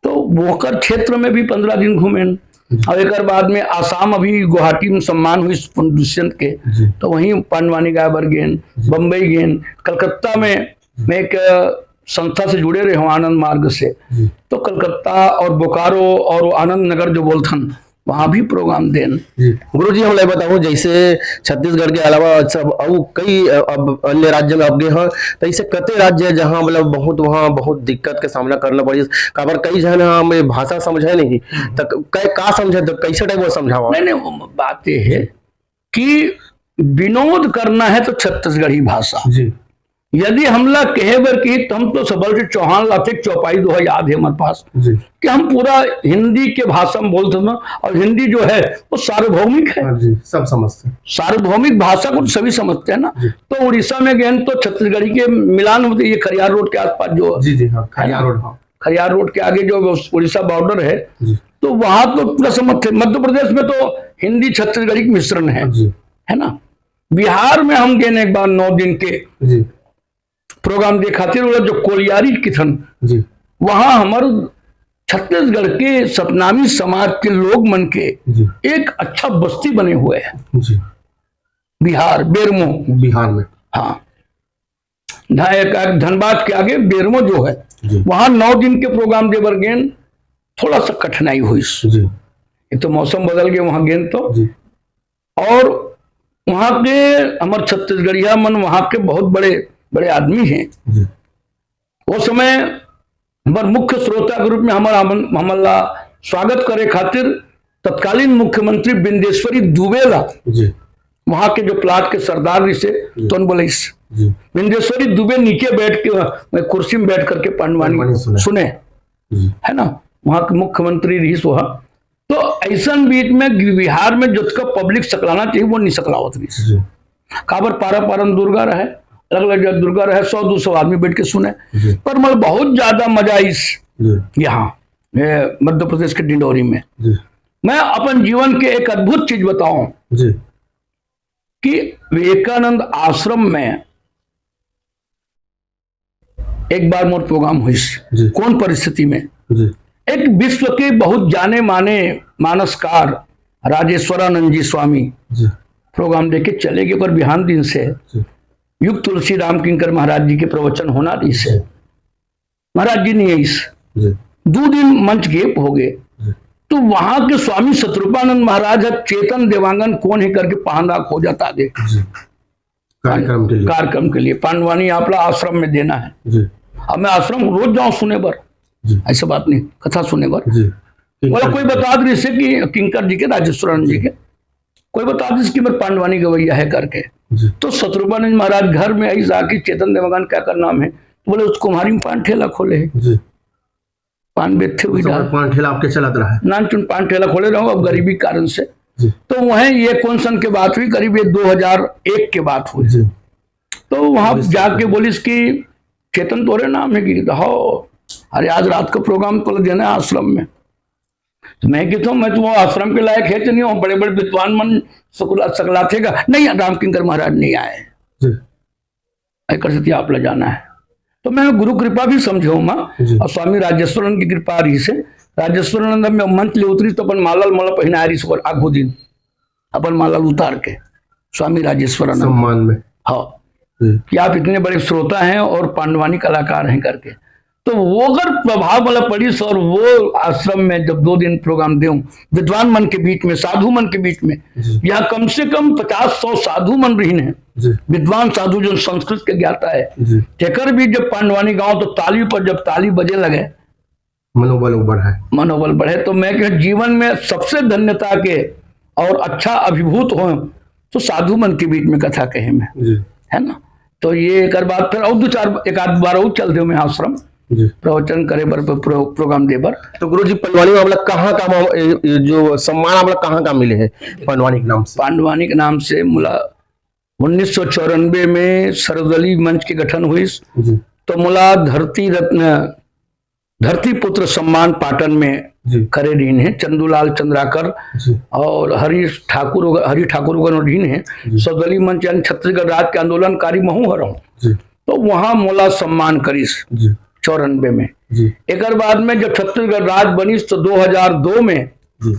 तो वोकर क्षेत्र में भी पन्द्रह दिन घूमेन। जी। और एकर बाद में आसाम, अभी गुवाहाटी में सम्मान हुई दुष्यंत के, जी। तो वहीं पांडवानी गाय बर गेन, जी। बम्बई गेन, कलकत्ता में जी। मैं एक, अ, संस्था से जुड़े रहे हूँ आनंद मार्ग से, जी। तो कलकत्ता और बोकारो और आनंद नगर जो बोलथन, वहाँ भी प्रोग्राम देन। जी। गुरुजी, हम ला बताओ, जैसे छत्तीसगढ़ के अलावा सब अउ कई, अ, अब अन्य राज्य में आप गए हैं, तो ऐसे कते राज्य है जहाँ मतलब बहुत, वहाँ बहुत दिक्कत के सामना करना पड़ी, काबर कई झन हम ये भाषा समझे नहीं, हम्म। तो क-, कै-, का समझे, तो कैसे टाइप वो समझावा? नहीं, नहीं, वो बात ये है कि विनोद करना है तो छत्तीसगढ़ी भाषा। जी। यदि हमला कहे बर की, तो हम तो सबल से चौहान लाथे, चौपाई दोहा याद है हमारे पास, जी। कि हम पूरा हिंदी के भाषा में बोलते हैं, और हिंदी जो है, वो सार्वभौमिक है। हाँ जी, सब समझते हैं। सार्वभौमिक भाषा को सभी समझते हैं ना। जी। तो उड़ीसा में गए तो छत्तीसगढ़ी के मिलान होते, ये खरियार रोड के आसपास जो जी, जी, हाँ, है ना? खरियार रोड, हाँ। खरियार रोड के आगे जो उड़ीसा बॉर्डर है, जी। तो वहाँ तो पूरा समझते हैं। मध्य प्रदेश में तो हिंदी छत्तीसगढ़ी के मिश्रण है, जी। है ना? बिहार में हम गेन एक बार नौ दिन के जी। प्रोग्राम दे खातिर, वो जो कोलियारी किथन, जी। वहाँ हमर छत्तीसगढ़ के सतनामी समाज के लोग मन के जी। एक अच्छा बस्ती बने हुए है। जी। बिहार, बेरमो। बिहार में। हाँ। ध-, एक, एक धनबाद के आगे बेरमो जो है, जी। वहाँ नौ दिन के प्रोग्राम दे बर गेन, थोड़ा सा कठिनाई हुई। जी। एक तो मौसम बदल गए वहाँ गेन तो। जी। और वहाँ के हमर छत्तीसगढ़िया मन वहाँ के बहुत बड़े, बड़े आदमी हैं। जी। वो समय हमर मुख्य श्रोता के रूप में हमर, हमन, हमन ला स्वागत करे खातिर तत्कालीन मुख्यमंत्री बिंदेश्वरी दुबे ला जी। वहाँ के जो प्लाट के सरदार रहिसे, जी। तोन बोलिस। जी। बिंदेश्वरी दुबे नीचे बैठ के, वहाँ कुर्सी में बैठ करके पांडवानी पांडवानी सुने। सुने। जी। है ना, वहाँ के मुख्यमंत्री रहिस वहाँ। तो ऐसन बीच में बिहार में जोतका पब्लिक सकलाना चाहिए, वो नहीं सकलावत रहिस। जी। काबर पारा पारन दुर्गा रहे, अलग अलग जगह दुर्गा रहे, सौ दो सौ आदमी बैठ के सुने। जी। पर मतलब बहुत ज्यादा मजा इस जी। यहाँ, ए, मध्य प्रदेश के डिंडोरी में। जी। मैं अपन जीवन के एक अद्भुत चीज बताऊं जी। कि विवेकानंद आश्रम में एक बार मोर प्रोग्राम हुई। जी। कौन परिस्थिति में? जी। एक विश्व के बहुत जाने माने मानसकार राजेश्वरानंद जी स्वामी जी। प्रोग्राम देके चले गए, पर बिहान दिन से जी। युग तुलसी राम किंकर महाराज जी के प्रवचन होना रहिसे। जी। महाराज जी नहीं आइस। जी। दो दिन मंच gap हो गए। जी। तो वहां के स्वामी सतरूपानंद महाराज ह चेतन देवांगन कौन है करके पहांदा खोजत आगे। जी। कार्यक्रम के लिए। कार्यक्रम के लिए पांडवानी आपला आश्रम में देना है। जी। अब मैं आश्रम रोज जाऊं सुने बर। जी। ऐसा बात नहीं, कथा सुने बर। जी। बोला, कोई बता दे जैसे कि किंकर जी के, राजेश्वरानंद जी के। कोई बता दिस कि मेरे पांडवानी गवैया है करके। जी। तो शत्रुघ्न महाराज घर में आई जाके, "चेतन देवांगन काकर नाम है?" तो बोले, "उस कुम्हारी में पान ठेला खोले है।" जी। पान बेचते हुए उस समय डाल। पान ठेला आपके चलत रहा है? नानचुन पान ठेला खोले रहो, अब गरीबी कारण से। जी। तो वह ये कौन सन के बात हुई? करीब ये दो हज़ार एक के बात हुई। जी। तो वहां बोलिस जाके बोलिस कि, "चेतन तोरे नाम है कि?" "हो।" "अरे, आज रात का प्रोग्राम तो देना है आश्रम में।" तो मैं कहता हूँ, "मैं तो वो आश्रम के लायक है तो नहीं हूँ, बड़े बड़े विद्वान मन सकला-, सकलाथे का।" "नहीं, रामकिंकर महाराज नहीं आए।" जी। "एकर सेती आप ला जाना है।" तो मैं गुरु कृपा भी समझे हूँ माँ, जी। और स्वामी राजेश्वरन की कृपा रहिस हे। राजेश्वरन में मंच ले उतरिस तो अपन माला ल मोला पहिनाए रहिस ओकर आगू दिन, अपन माला ल उतार के स्वामी राजेश्वरन सम्मान में। हाँ। जी। कि आप इतने बड़े श्रोता हैं और पांडवानी कलाकार हैं करके। तो वो अगर प्रभाव वाला पड़िस और वो आश्रम में जब दो दिन प्रोग्राम देऊं, विद्वान मन के बीच में, साधु मन के बीच में, जी। यहाँ कम से कम पचास सौ साधु मन रहिन हे, जी। विद्वान साधु जो संस्कृत के ज्ञाता है, जी। तेकर बीच जब पांडवानी गांव तो ताली पर जब ताली बजे लगे, मनोबल बढ़े। मनोबल बढ़े। तो मैं कह, जीवन में सबसे धन्यता के और अच्छा अभिभूत हो तो साधु मन के बीच में कथा कहे में, जी। है ना? तो ये एक बार बात, फिर और दो चार, एक आध बार और चल दे मैं आश्रम जी। प्रवचन करे बर, प्रो-, प्रोग्राम दे बर। तो गुरु जी, पंडवानी में आप ला कहाँ का माम-, ए, ए, जो सम्मान आप ला कहाँ का मिले है पंडवानी के नाम से? पांडवानी के नाम से मोला उन्नीस सौ चौरानबे में सर्वदलीय मंच के गठन हुई, जी। तो मोला धरती रत्न, धरती पुत्र सम्मान पाटन में जी। करे रहिन हे चंदूलाल चंद्राकर जी। और हरीश ठाकुर वगैरह, हरीश ठाकुर वगैरह रहिन हे। जी। सर्वदलीय मंच यानी छत्तीसगढ़ राज्य के आंदोलनकारी महू हरौं। जी। तो वहां मोला सम्मान करिस जी। चौरानबे में। जी। एकर बाद में जब छत्तीसगढ़ राज्य बनिस तो दो हज़ार दो में जी।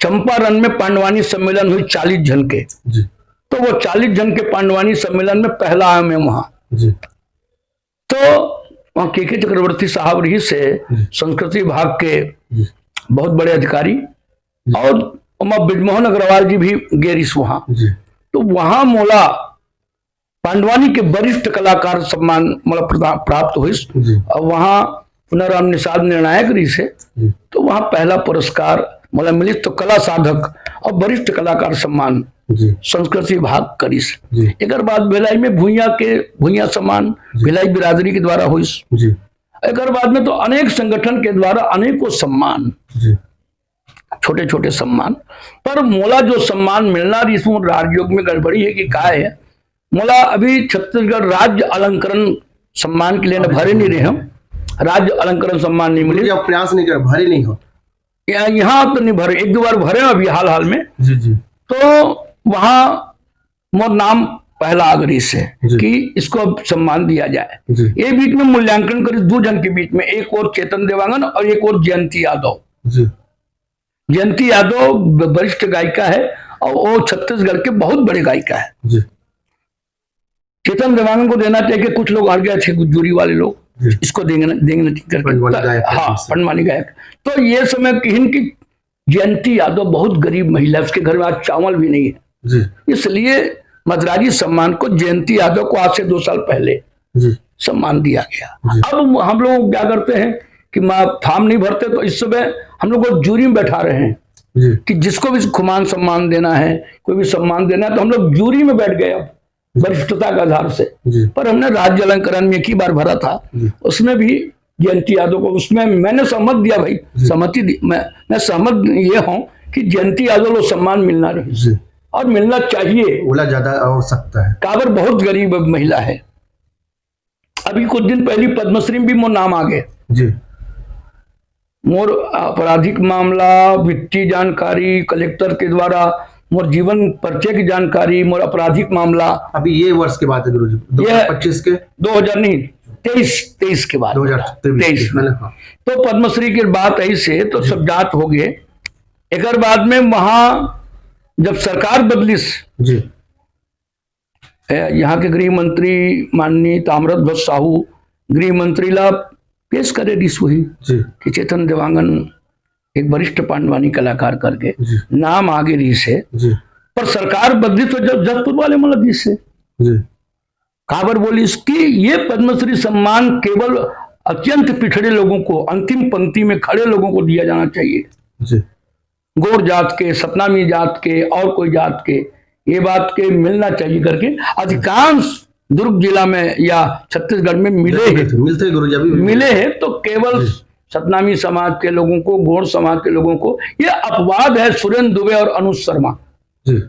चंपारण में पांडवानी सम्मेलन हुई चालीस जन के। जी। तो वो चालीस जन के पांडवानी सम्मेलन में पहला आया मैं वहां। जी। तो वहाँ के के चक्रवर्ती साहब रहिस हे जी। संस्कृति विभाग के जी। बहुत बड़े अधिकारी जी। और ओमा ब्रजमोहन अग्रवाल जी भी गे रहिस वहाँ। जी। तो वहाँ मोला पांडवानी के वरिष्ठ कलाकार सम्मान मोला प्रदा-, प्राप्त होइस। जी। और वहाँ पुनाराम निषाद निर्णायक रहिस हे। जी। तो वहाँ पहला पुरस्कार मोला मिलिस, तो कला साधक और वरिष्ठ कलाकार सम्मान जी। संस्कृति विभाग करिस। जी। एकर बाद भिलाई में भुइयां के, भुइयां सम्मान जी। भिलाई बिरादरी के द्वारा होइस। जी। एकर बाद में तो अनेक संगठन के द्वारा अनेकों सम्मान, जी। छोटे-छोटे सम्मान, पर मोला जो सम्मान मिलना रहिस, वो राजयोग में गड़बड़ी है कि का है, मोला अभी छत्तीसगढ़ राज्य अलंकरण सम्मान के लिए न भरे नहीं रहे हम, राज्य अलंकरण सम्मान नहीं मिले। आप प्रयास नहीं कर, भरे नहीं हो। या-, यहाँ तो नहीं भरे, एक दो बार भरे अभी हाल हाल में। जी, जी। तो वहाँ मोर नाम पहला आगे रहिस हे जी। कि इसको अब सम्मान दिया जाए। जी। ये बीच में मूल्यांकन करिस दो जन के बीच में, एक ओर चेतन देवांगन और एक ओर जयंती यादव। जी। जयंती यादव ब-, वरिष्ठ गायिका है और वो छत्तीसगढ़ के बहुत बड़े गायिका है। जी। चेतन देवांगन को देना चाहिए कि कुछ लोग हार गए थे, कुछ जूरी वाले लोग, जी। इसको देंगे ना, देंगे ना करके। पंडवानी तो, गायक है हाँ, इससे। पंडवानी गायक। तो ये समय किहिन कि जयंती यादव बहुत गरीब महिला है, उसके घर में आज चावल भी नहीं है। जी। इसलिए मद्राजी सम्मान को जयंती यादव को आज से दो साल पहले जी। सम्मान दिया गया। जी। अब हम लोग क्या करते हैं कि मा-, फॉर्म नहीं भरते, तो इस समय हम लोग को जूरी में बैठा रहे हैं जी। कि जिसको भी खुमान सम्मान देना है, कोई भी सम्मान देना है, तो हम लोग जूरी में बैठ गए अब वरिष्ठता के आधार से। जी। पर हमने राज्य अलंकरण में एक ही बार भरा था, जी। उसमें भी जयंती यादव को, उसमें मैंने सहमत दिया भाई, जी। सहमति दी, मैं, मैं सहमत ये हूँ कि जयंती यादव को सम्मान मिलना रहे। जी। और मिलना चाहिए। बोला ज्यादा आवश्यकता है। काबर बहुत गरीब महिला है। अभी कुछ दिन पहले पद्मश्री में भी मोर नाम आ गए। जी। मोर आपराधिक मामला, वित्तीय जानकारी, कलेक्टर के द्वारा मोर जीवन परिचय की जानकारी, मोर आपराधिक मामला। अभी ये वर्ष की बात है गुरुजी, ये दो हज़ार पच्चीस के? दो हज़ार नहीं, तेईस, तेईस के बाद। दो हज़ार तेईस, तेईस। है ना? हाँ। तो पद्मश्री की बात ऐसे तो जी। सब जात हो गए। एकर बाद में वहाँ जब सरकार बदलिस, जी। ए, यहाँ के गृह मंत्री माननीय ताम्रध्वज साहू गृह मंत्री ला पेश करे रिहिस होही जी। कि चेतन देवांगन एक वरिष्ठ पांडवानी कलाकार करके जी। नाम आगे रिहिस हे, जी। पर सरकार बदलिस तो जब जशपुर वाले मन ला दिस हे। जी। काबर बोलिस कि ये पद्मश्री सम्मान केवल अत्यंत पिछड़े लोगों को, अंतिम पंक्ति में खड़े लोगों को दिया जाना चाहिए। जी। गोंड जात के, सतनामी जात के और कोई जात के, ये बात के मिलना चाहिए करके अधिकांश दुर्ग जिला में या छत्तीसगढ़ में मिले हैं। मिलते हैं गुरु जी, अभी भी मिले हैं। तो केवल सतनामी समाज के लोगों को, गोंड समाज के लोगों को, ये अपवाद है सुरेंद्र दुबे और अनुज शर्मा। जी।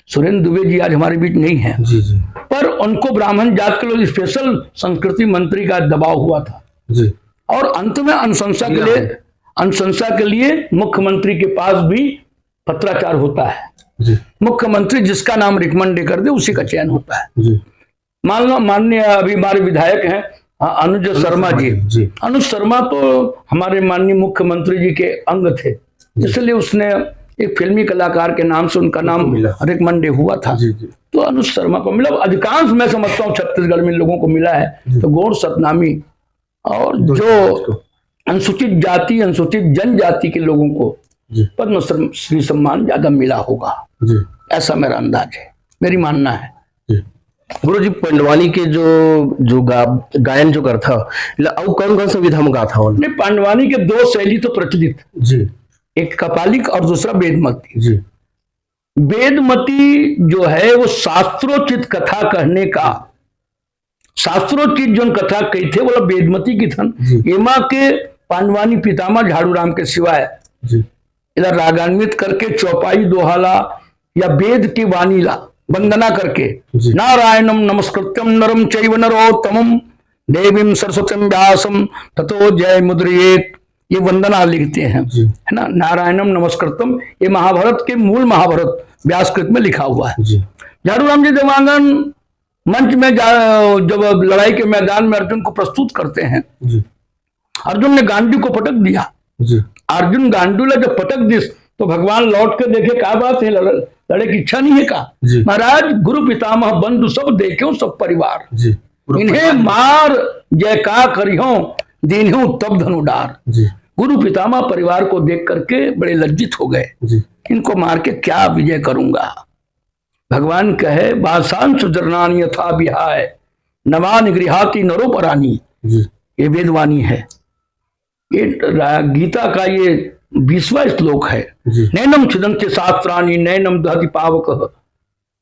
सुरेंद्र दुबे जी आज हमारे बीच नहीं है, जी, जी। पर उनको ब्राह्मण जात के लोग, स्पेशल संस्कृति मंत्री का दबाव हुआ था। जी। और अंत में अनुशंसा के लिए, अनुशंसा के लिए मुख्यमंत्री के पास भी पत्राचार होता है। जी। मुख्यमंत्री जिसका नाम रिकमेंड कर दे, उसी का चयन होता है। जी। मान लो, माननीय अभी हमारे विधायक हैं, हाँ, अनुज शर्मा जी। जी। अनुज शर्मा तो हमारे माननीय मुख्यमंत्री जी के अंग थे, इसलिए उसने एक फिल्मी कलाकार के नाम से उनका नाम रिकमेंड हुआ था। जी, जी। तो अनुज शर्मा को मिला। अधिकांश मैं समझता हूँ छत्तीसगढ़ में लोगों को मिला है। जी। तो गोंड, सतनामी और जो अनुसूचित जाति, अनुसूचित जनजाति के लोगों को पद्मश्री सम्मान ज्यादा मिला होगा, ऐसा मेरा अंदाज है, मेरी मानना है। गुरु जी, पंडवानी के जो, जो गा-, गायन जो करथा, अउ कौन कौन सा विधा में गाथा? नहीं, पंडवानी के दो शैली तो प्रचलित जी। एक कपालिक और दूसरा वेदमती। जी। वेदमती जो है वो शास्त्रोचित कथा कहने का, शास्त्रोचित जोन कथा कहिथे, वो ला वेदमती किथन। जी। एमा के पंडवानी पितामह झाड़ू राम के सिवाय जी। एला रागान्वित करके चौपाई दोहा ला या वेद की वाणी ला वंदना करके, जी। नारायणम नमस्कृत्यम नरम चैव नरोत्तमम देवीम सरस्वतीम व्यासम ततो जय मुद्रियेत, ये वंदना लिखते हैं, जी। है ना, नारायणम नमस्कृतम। ये महाभारत के, मूल महाभारत व्यासकृत में लिखा हुआ है। जी। झाड़ू राम जी देवांगन मंच में जा, जब लड़ाई के मैदान में अर्जुन को प्रस्तुत करते हैं, जी। अर्जुन ने गांडी को पटक दिया। जी। अर्जुन गांडी ला जब पटक दिस, तो भगवान लौट के देखे, का बात है, लड़-, लड़े की इच्छा नहीं है का? जी। महाराज, गुरु पितामह बंधु सब देखे सब परिवार, जी। इन्हें मार जय का करियो, दीन्हु तब धनुडार। जी। गुरु पितामह परिवार को देख करके बड़े लज्जित हो गए। जी। इनको मार के क्या विजय करूंगा? भगवान कहे, बासांश जरणानी यथा विहाय नवानि गृहाति नरोपराणी। जी। ये वेदवाणी है। ये रा-, गीता का ये बीसवाँ श्लोक है। जी। नैनम छिदंति शास्त्राणि नैनम दहति पावक,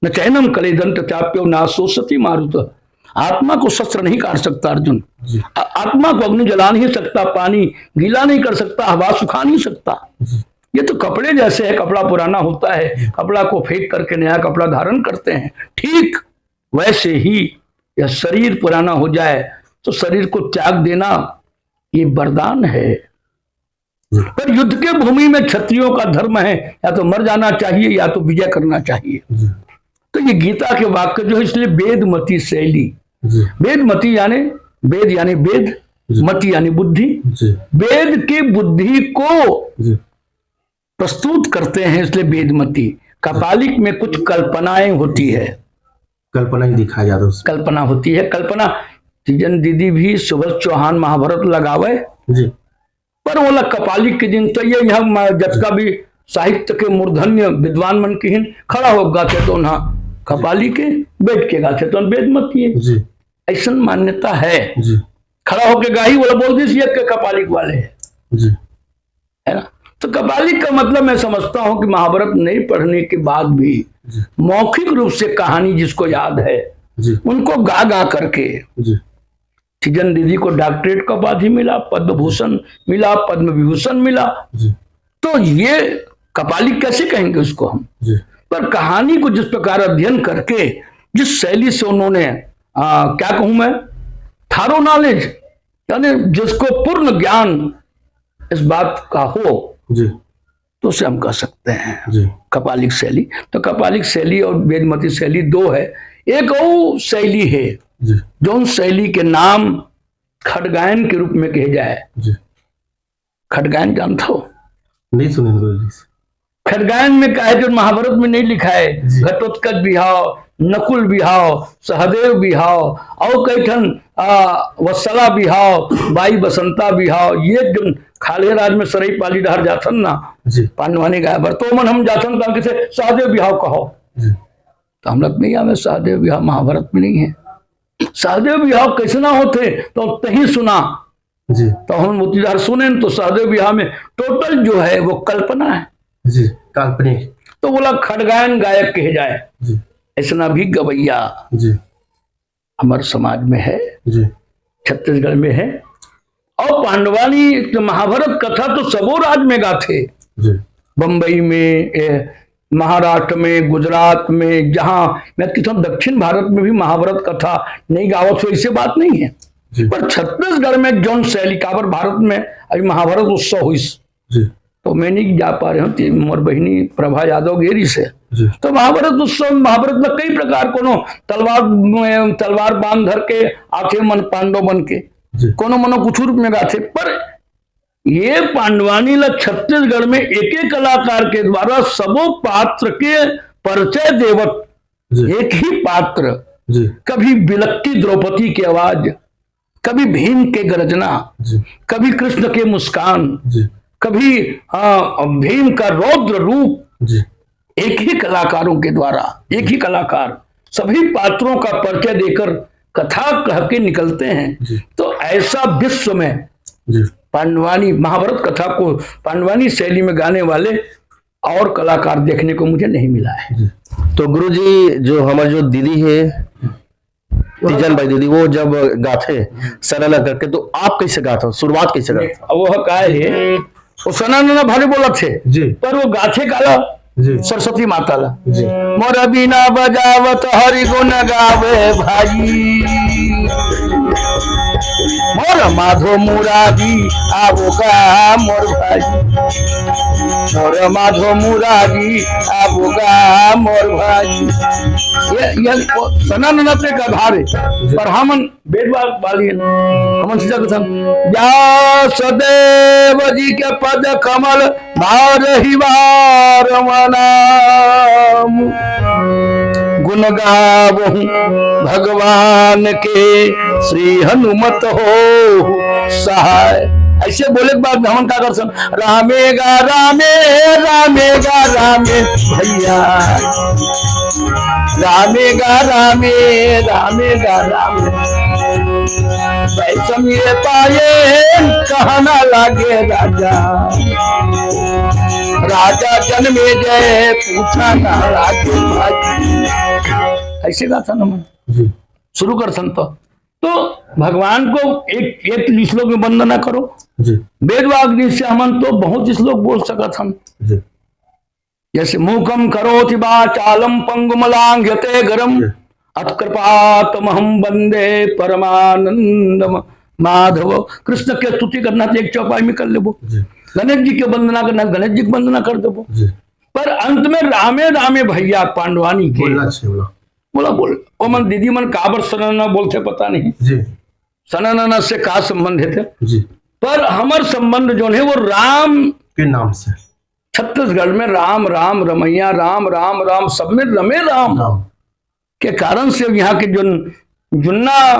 न चैनम कलेदंत चाप्यो न शोषति मारुत। आत्मा को शस्त्र नहीं काट सकता अर्जुन। जी। आ-, आत्मा को अग्नि जला नहीं सकता, पानी गीला नहीं कर सकता, हवा सुखा नहीं सकता। जी। ये तो कपड़े जैसे है, कपड़ा पुराना होता है, कपड़ा को फेंक करके नया कपड़ा धारण करते हैं, ठीक वैसे ही यह शरीर पुराना हो जाए तो शरीर को त्याग देना, ये वरदान है। पर युद्ध के भूमि में क्षत्रियों का धर्म है, या तो मर जाना चाहिए या तो विजय करना चाहिए। जी। तो ये गीता के वाक्य जो है, इसलिए वेदमती शैली। जी। वेदमती यानी वेद, यानी वेद, जी। मति यानी बुद्धि। जी। वेद की बुद्धि को जी। प्रस्तुत करते हैं, इसलिए वेदमती। कपालिक में कुछ कल्पनाएं होती है। कल्पना ही दिखाया जाता है उसमें। कल्पना होती है, कल्पना। तीजन दीदी भी सुभस चौहान महाभारत लगावे, जी। पर वो ला कपालिक के दिन तो ये यहाँ म-, जतका भी साहित्य के मूर्धन्य विद्वान मन किहिन, खड़ा हो गाथे तो ना कपालिक के, बैठ के गाथे तो वेदमती है। जी। ऐसन मान्यता है। जी। खड़ा होके गाही, वो ला बोल दिस, ये के कपालिक वाले हैं। जी। है ना? तो कपालिक का मतलब मैं समझता हूं कि महाभारत नहीं पढ़ने के बाद भी जी। मौखिक रूप से कहानी जिसको याद है, जी। उनको गा गा करके जी। तीजन दीदी को डॉक्टरेट का उपाधि मिला, पद्म भूषण मिला, पद्म विभूषण मिला। जी। तो ये कपालिक कैसे कहेंगे उसको हम? जी। पर कहानी को जिस प्रकार अध्ययन करके, जिस शैली से उन्होंने, आ, क्या कहूं मैं, थॉरो नॉलेज, यानी जिसको पूर्ण ज्ञान इस बात का हो, जी। तो उसे हम कह सकते हैं जी। कपालिक शैली। तो कपालिक शैली और वेदमती शैली दो है। एक और शैली है, जी। जोन शैली के नाम खडगायन के रूप में कहे जाए। जी। खडगायन जानता हो? नहीं सुने गुरु जी। खडगायन में का है जो महाभारत में नहीं लिखा है? जी। घटोत्कच बिहाव, नकुल बिहाव, सहदेव बिहाव, और कई ठन, आ, वत्सला बिहाव, बाई बसंता बिहाव, ये जो खाल्हे राज में सरई पाली डहर जाथन ना, जी। पांडवानी गाय बर, तो मन हम जाथन तो हम किसे सहदेव बिहाव कहो। जी। तो हम लोग नहीं आवे, सहदेव बिहाव महाभारत में नहीं है। सहदेव बिहाव कैसे ना होते, तो तही सुना। जी। तो हम मोतीदार सुने तो सहदेव बिहार में टोटल जो है वो कल्पना है। जी, काल्पनिक। तो बोला खड़गायन गायक कहे जाए, जी। ऐसा भी गवैया जी। हमारे समाज में है, जी। छत्तीसगढ़ में है। और पांडवानी महाभारत कथा तो सबो राज में गाथे, जी। बम्बई में, ए, महाराष्ट्र में, गुजरात में, जहाँ मैं कहता हूँ दक्षिण भारत में भी महाभारत कथा नहीं गावत हो, ऐसे बात नहीं है। जी। पर छत्तीसगढ़ में जौन शैली काबर भारत में अभी महाभारत उत्सव हुई, जी। तो मैं नहीं जा पा रहे हूँ, ती-, मोर बहिनी प्रभा यादव गेरी से। जी। तो महाभारत उत्सव, महाभारत में कई प्रकार, कोनो तलवार, तलवार बांध धर के आथे मन पांडव बन के, जी। कोनो मनो कुछ रूप में गाथे, पर ये पांडवानी ला छत्तीसगढ़ में एक एक कलाकार के द्वारा सबो पात्र के परिचय देवत जी। एक ही पात्र, जी। कभी बिलकती द्रौपदी की आवाज, कभी भीम के गर्जना, जी। कभी कृष्ण के मुस्कान, जी। कभी, हाँ, भीम का रौद्र रूप, जी। एक ही कलाकारों के द्वारा, एक ही कलाकार सभी पात्रों का परिचय देकर कथा कह के निकलते हैं। जी। तो ऐसा विश्व में जी। पांडवानी महाभारत कथा को पांडवानी शैली में गाने वाले और कलाकार देखने को मुझे नहीं मिला है। जी। तो गुरुजी, जो हमारे जो दीदी है, तीजन बाई दीदी, वो जब गाथे सनाना करके, तो आप कैसे गाते हो, शुरुआत कैसे करते हो? अब वो का है, वो सनाना भारी बोलत थे, जी। पर वो गाथे काला जी। सरस्वती माता ला। जी। मोर बीना बजावत हरि गुण गावे भाई, मोर माधो मुरारी आवो गा मोर भाई, मोर माधो मुरारी आवो गा मोर भाई। ये, ये वो सनाना पे का भार है, पर हमन बेटवा वाली हमन सीधा कथन, व्यास देव जी के पद कमल बारही बार मनाम। गुण गावहु भगवान के श्री हनुमत हो सहाय। ऐसे बोले के बाद हमन का कर सन, रामे गा रामे, रामे गा रामे भैया, रामे गा रामे, रामे गा रामे। वैषम्य पाए कहना लागे राजा, राजा जनमेजय पूछा ना लागे भाई। ऐसे गाथन हमन जी। शुरू कर सन तो, तो भगवान को एक, एक श्लोक में वंदना करो। जी। वेद वाग्देवी से हमन तो बहुत श्लोक बोल सकत हन। जी। जैसे मूकं करोति वाचालं पंगुं लंघयते गिरिं, अथ कृपया तमहं वंदे परमानंद माधव। कृष्ण के स्तुति करना तो एक चौपाई में कर लेबो, जी। गणेश जी के वंदना करना, गणेश जी की वंदना कर देबो, जी। पर अंत में रामे रामे भैया पांडवानी के बोलना चाहिए, बोला। बोला, बोल। ओ मन दीदी मन काबर सनाना बोलथे पता नहीं, जी। सनाना से का संबंधित है, जी। पर हमर संबंध जो है वो राम के नाम से। छत्तीसगढ़ में राम, राम, रमैया, राम, राम, राम, सब में रमे राम। राम। के कारण से यहाँ के जुन-, जुन्ना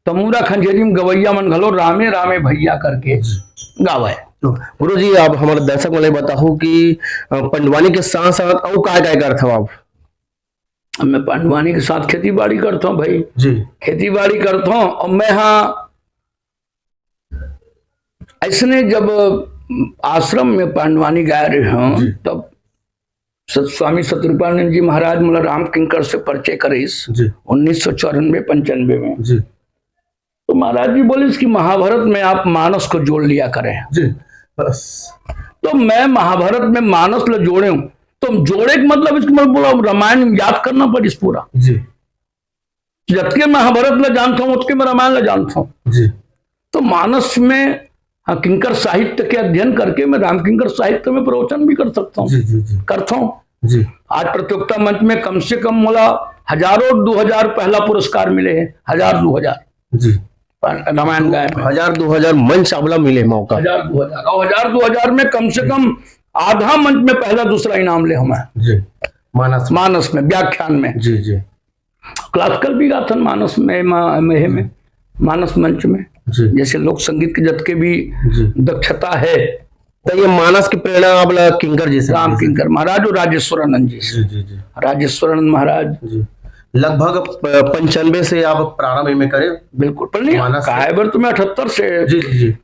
तमूरा खंजेरी में गवैया मन घलो रामे रामे भैया करके जी। गावे। तो गुरु जी, आप हमारे दर्शक मन ल बताओ कि, अ, पंडवानी के साथ साथ अउ काय काय करथव आप? अब मैं पंडवानी के साथ खेती बाड़ी करता हूँ भाई। जी। खेती बाड़ी करता हूँ और मैं हाँ ऐसने जब आश्रम में पंडवानी गाय रहे हूँ, जी। तब सत-, स्वामी सतरूपानंद जी महाराज मोला राम किंकर से परिचय करिस, जी। उन्नीस सौ चौरानबे पंचानबे में। जी। तो महाराज जी बोलिस कि महाभारत में आप मानस को जोड़ लिया करें। जी, बस। तो मैं महाभारत में मानस ल जोड़े हूँ, तो हम जोड़े के मतलब इसको मैं बोला, रामायण याद करना पड़िस पूरा। जी। जतके महाभारत ल जानता हूँ, उतके मैं रामायण ल जानता हूँ। जी। तो मानस में, हाँ, किंकर साहित्य के अध्ययन करके मैं राम किंकर साहित्य में प्रवचन भी कर सकता हूँ। जी, जी, जी। करता हूँ। जी। आज प्रतियोगिता मंच में कम से कम मोला हजारों, दो हजार पहला पुरस्कार मिले हैं, हजार, दो हजार। जी। रामायण गाय में। हजार, दो हजार मंच आपला मिले मौका। हजार, दो हजार। और हजार, दो हजार में कम से कम आधा मंच में पहला, दूसरा इनाम ले हूँ मैं। जी। मानस। मानस में, व्याख्यान में। जी, जी। क्लासिकल भी गाथन मानस में, मा-, में, में, मानस मंच में। जी। जैसे लोक संगीत के जतके भी जी। दक्षता है। तो ये मानस की प्रेरणा आपला किंकर जी से राम मिली? किंकर महाराज और राजेश्वरानंद जी से। जी, जी, जी। राजेश्वरानंद महाराज। जी। लगभग प-, पंचानबे से आप प्रारंभ में करे? बिल्कुल, पर नहीं, मानस से? काय बर तुम्हें अठहत्तर से जी, जी, जी।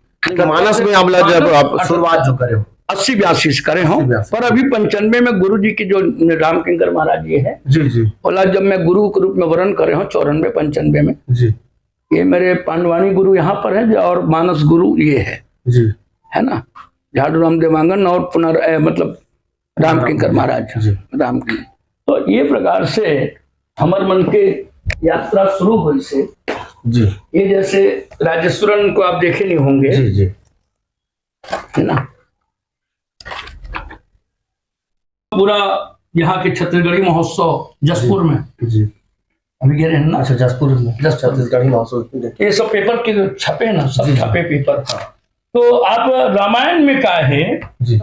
मानस में आप ला जब आप शुरुआत जो करे हो? अस्सी बयासी से करे हों, अस्सी बयासी। पर अभी पंचानवे में गुरु जी की जो रामकिंकर महाराज जी है, जी, जी। ओला जब मैं गुरु के रूप में वरण करे हों चौरानवे पंचानवे में, जी। ये मेरे पांडवानी गुरु यहाँ पर है और मानस गुरु ये है, जी। है ना, झाड़ू राम देवांगन और पुनर, ए, मतलब रामकिंकर महाराज, जी। रामकिंकर। तो ये प्रकार से हमर मन के यात्रा शुरू हुई से, जी। ये जैसे राजेश्वरन को आप देखे नहीं होंगे, जी, जी। है ना, पूरा यहाँ के छत्तीसगढ़ी महोत्सव जसपुर जी। में, जी। अभी गए रहे ना? अच्छा, जसपुर में जसपुर। छत्तीसगढ़ी महोत्सव। ये सब पेपर के जो छपे ना, सब जी, जी। छपे पेपर। हाँ। तो आप रामायण में का है? जी।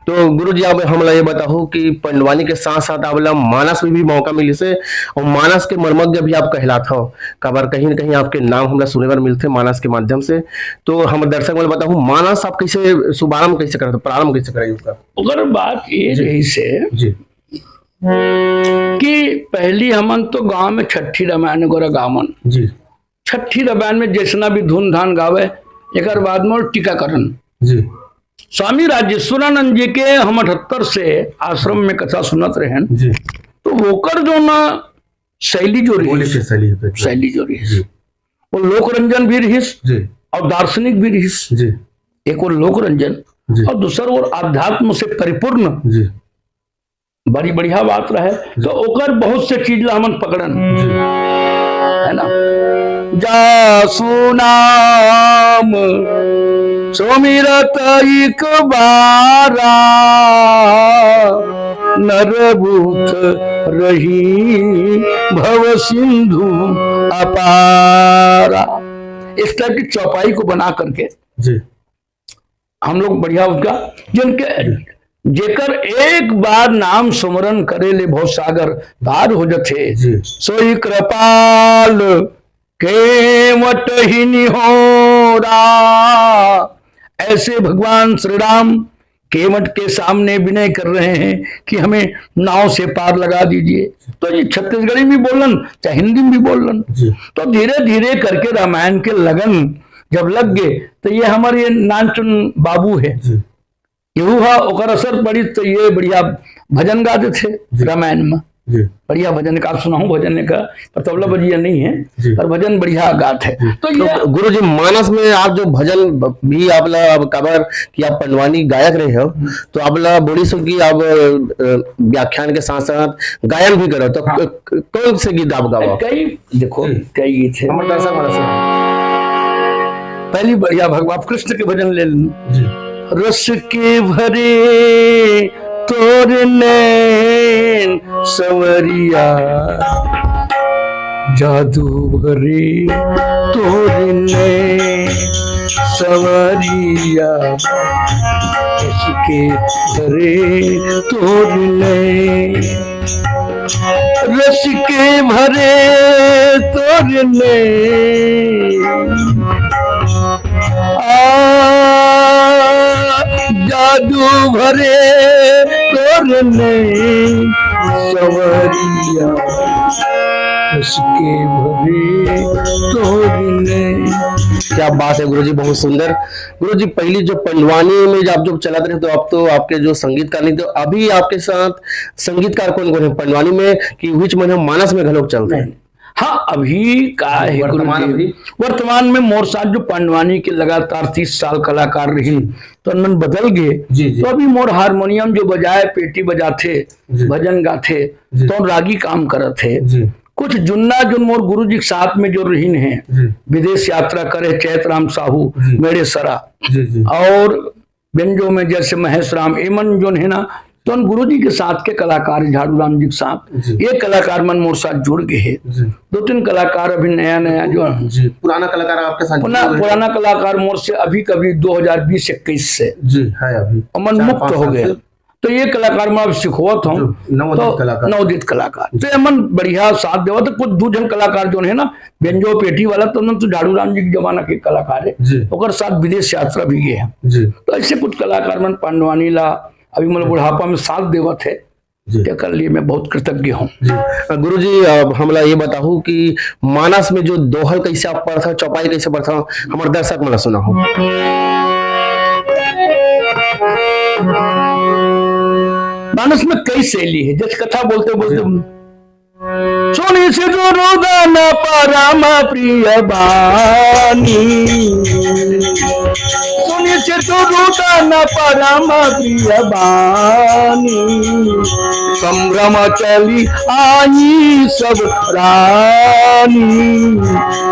तो गुरु जी, आप हमला ये बताओ कि पंडवानी के साथ साथ आप ला मानस में भी मौका मिलिस हे और मानस के मर्मज्ञ भी आप कहलात हो, काबर कहीं न कहीं आपके नाम हमला सुने बर मिलथे मानस के माध्यम से। तो हम दर्शक मन ला बताओ, मानस आप कैसे शुभारंभ कैसे करत हो, प्रारंभ कैसे करे उसका? ओकर बात ये जी। रही से जी। कि पहली हमन तो गांव में छठी रामायण गोरा गावन जी। छठी रामायण में जैसना भी धुन धान गावे, एकर बाद में टीकाकरण। जी। स्वामी राजेश्वरानंद जी के हम अठहत्तर से आश्रम में कथा सुनत रहेन, जी। तो ओकर जो ना शैली जो रही, बोले के शैली होते थे। शैली जो रही, जी। वो लोक रंजन भी रहिस जी। और दार्शनिक भी रहिस। जी। एक ओर लोक रंजन जी। और दूसर ओर अध्यात्म से परिपूर्ण। जी। बड़ी बढ़िया बात रहे। जी। तो ओकर बहुत से चीज ला हमन पकड़न। जी। है ना? जासु नाम सुमिरत इक बारा, नर बुथ रही भव सिंधु अपारा। इस टाइप की चौपाई को बना करके जी। हम लोग बढ़िया उसका, जिनके, जेकर एक बार नाम सुमरन करे ले भव सागर पार हो जथे, जी। सोई कृपाल केवट ही निहोरा। ऐसे भगवान श्री राम केवट के सामने विनय कर रहे हैं कि हमें नाव से पार लगा दीजिए। तो ये छत्तीसगढ़ी में बोलन, चाहे हिंदी में भी बोलन। जी। तो धीरे धीरे करके रामायण के लगन जब लग गए, तो ये हमारे ये नानचुन बाबू है, जी। यहू हा ओकर असर पड़ी, तो ये बढ़िया भजन गा देथे जी। रामायण में। जी। बढ़िया भजन का सुनाहूँ, भजन का, पर तबला जी। बजिया नहीं है, जी। पर भजन बढ़िया गात है। जी। तो तो ये गुरु जी, मानस में आप जो भजन ब-, भी आप ला, अब काबर कि आप पंडवानी गायक रहे हो, हम्म। तो आप ला बोली सो कि आप, अ, व्याख्यान के साथ साथ गायन भी करो, तो हाँ। क-, क-, कौन से गीत आप गावा? कई, देखो, जी। कई गीत है। हमर दर्शक मन से। पहली बढ़िया भगवान कृष्ण के भजन ले लें। जी। रस के भरे तोर नैन संवरिया, जादू भरे तोर नैन संवरिया, रस के भरे तोर नैन, रस के भरे तोर नैन, आ, जादू भरे तोर नैन, संवरिया, रस के भरे तोर नैन। क्या बात है गुरुजी, बहुत सुंदर। गुरुजी, पहली जो पंडवानी में जब आप जो चलत रहे, तो अब तो आपके जो संगीतकार नहीं, तो अभी आपके साथ संगीतकार कौन कौन है पंडवानी में, कि बीच में मानस में घलोक चलते हैं? नहीं। हाँ, अभी का है वर्तमान गुरुजी? अभी? वर्तमान में मोर साथ जो पंडवानी के लगातार तीस साल कलाकार रहिन, तो उनमन बदल गए। जी, जी। तो अभी मोर हारमोनियम जो बजाए, पेटी बजाथे, जी। भजन गाथे, जी। तो रागी काम करत है। जी। कुछ जुन्ना जो मोर गुरु जी के साथ में जो रहिन है, जी। विदेश यात्रा करे, चैत राम साहू, जी। मेड़े सरा, जी, जी। और बेंजो में जैसे महेश राम, एमन जोन है ना, तो उन गुरु जी के साथ के कलाकार, झाड़ू राम जी के साथ, जी। ये कलाकार मन मोर साथ जुड़ गए हैं। जी। दो तीन कलाकार अभी नया नया जो जी, पुराना कलाकार आपके साथ पुना-, जुड़ रहे हैं? पुराना कलाकार मोर से अभी कभी दो हज़ार बीस इक्कीस से जी, है अभी। अमन चार मुक्त पाँच हो साल गए। से। तो ये कलाकार मन अब सिखवत हूँ। जो नवोदित तो कलाकार। नवोदित कलाकार। तो एमन बढ़िया साथ देवत, कुछ दू झन कलाकार जो है ना, बेंजो पेटी वाला, तो उनन तो झाड़ू राम जी के जमाना के कलाकार है। जी। ओकर साथ विदेश यात्रा भी गए हैं। जी। तो ऐसे कुछ कलाकार मन पंडवानी ला अभी मतलब बुढ़ापा में साथ देवत है। जी। तेकर लिए मैं बहुत कृतज्ञ हूँ। जी। अ, गुरुजी, अब हमला ये बताहू कि मानस में जो दोहल कैसे आप पढ़थव, चौपाई कैसे पढ़थव, हमर दर्शक मन ला सुनाहू। मानस में कई शैली है, जैसे कथा बोलते बोलते जी। सुनि सिधु रुदन परम प्रिय बानी, सुनि सिधु रुदन परम प्रिय बानी, संभ्रम चली आई सब रानी,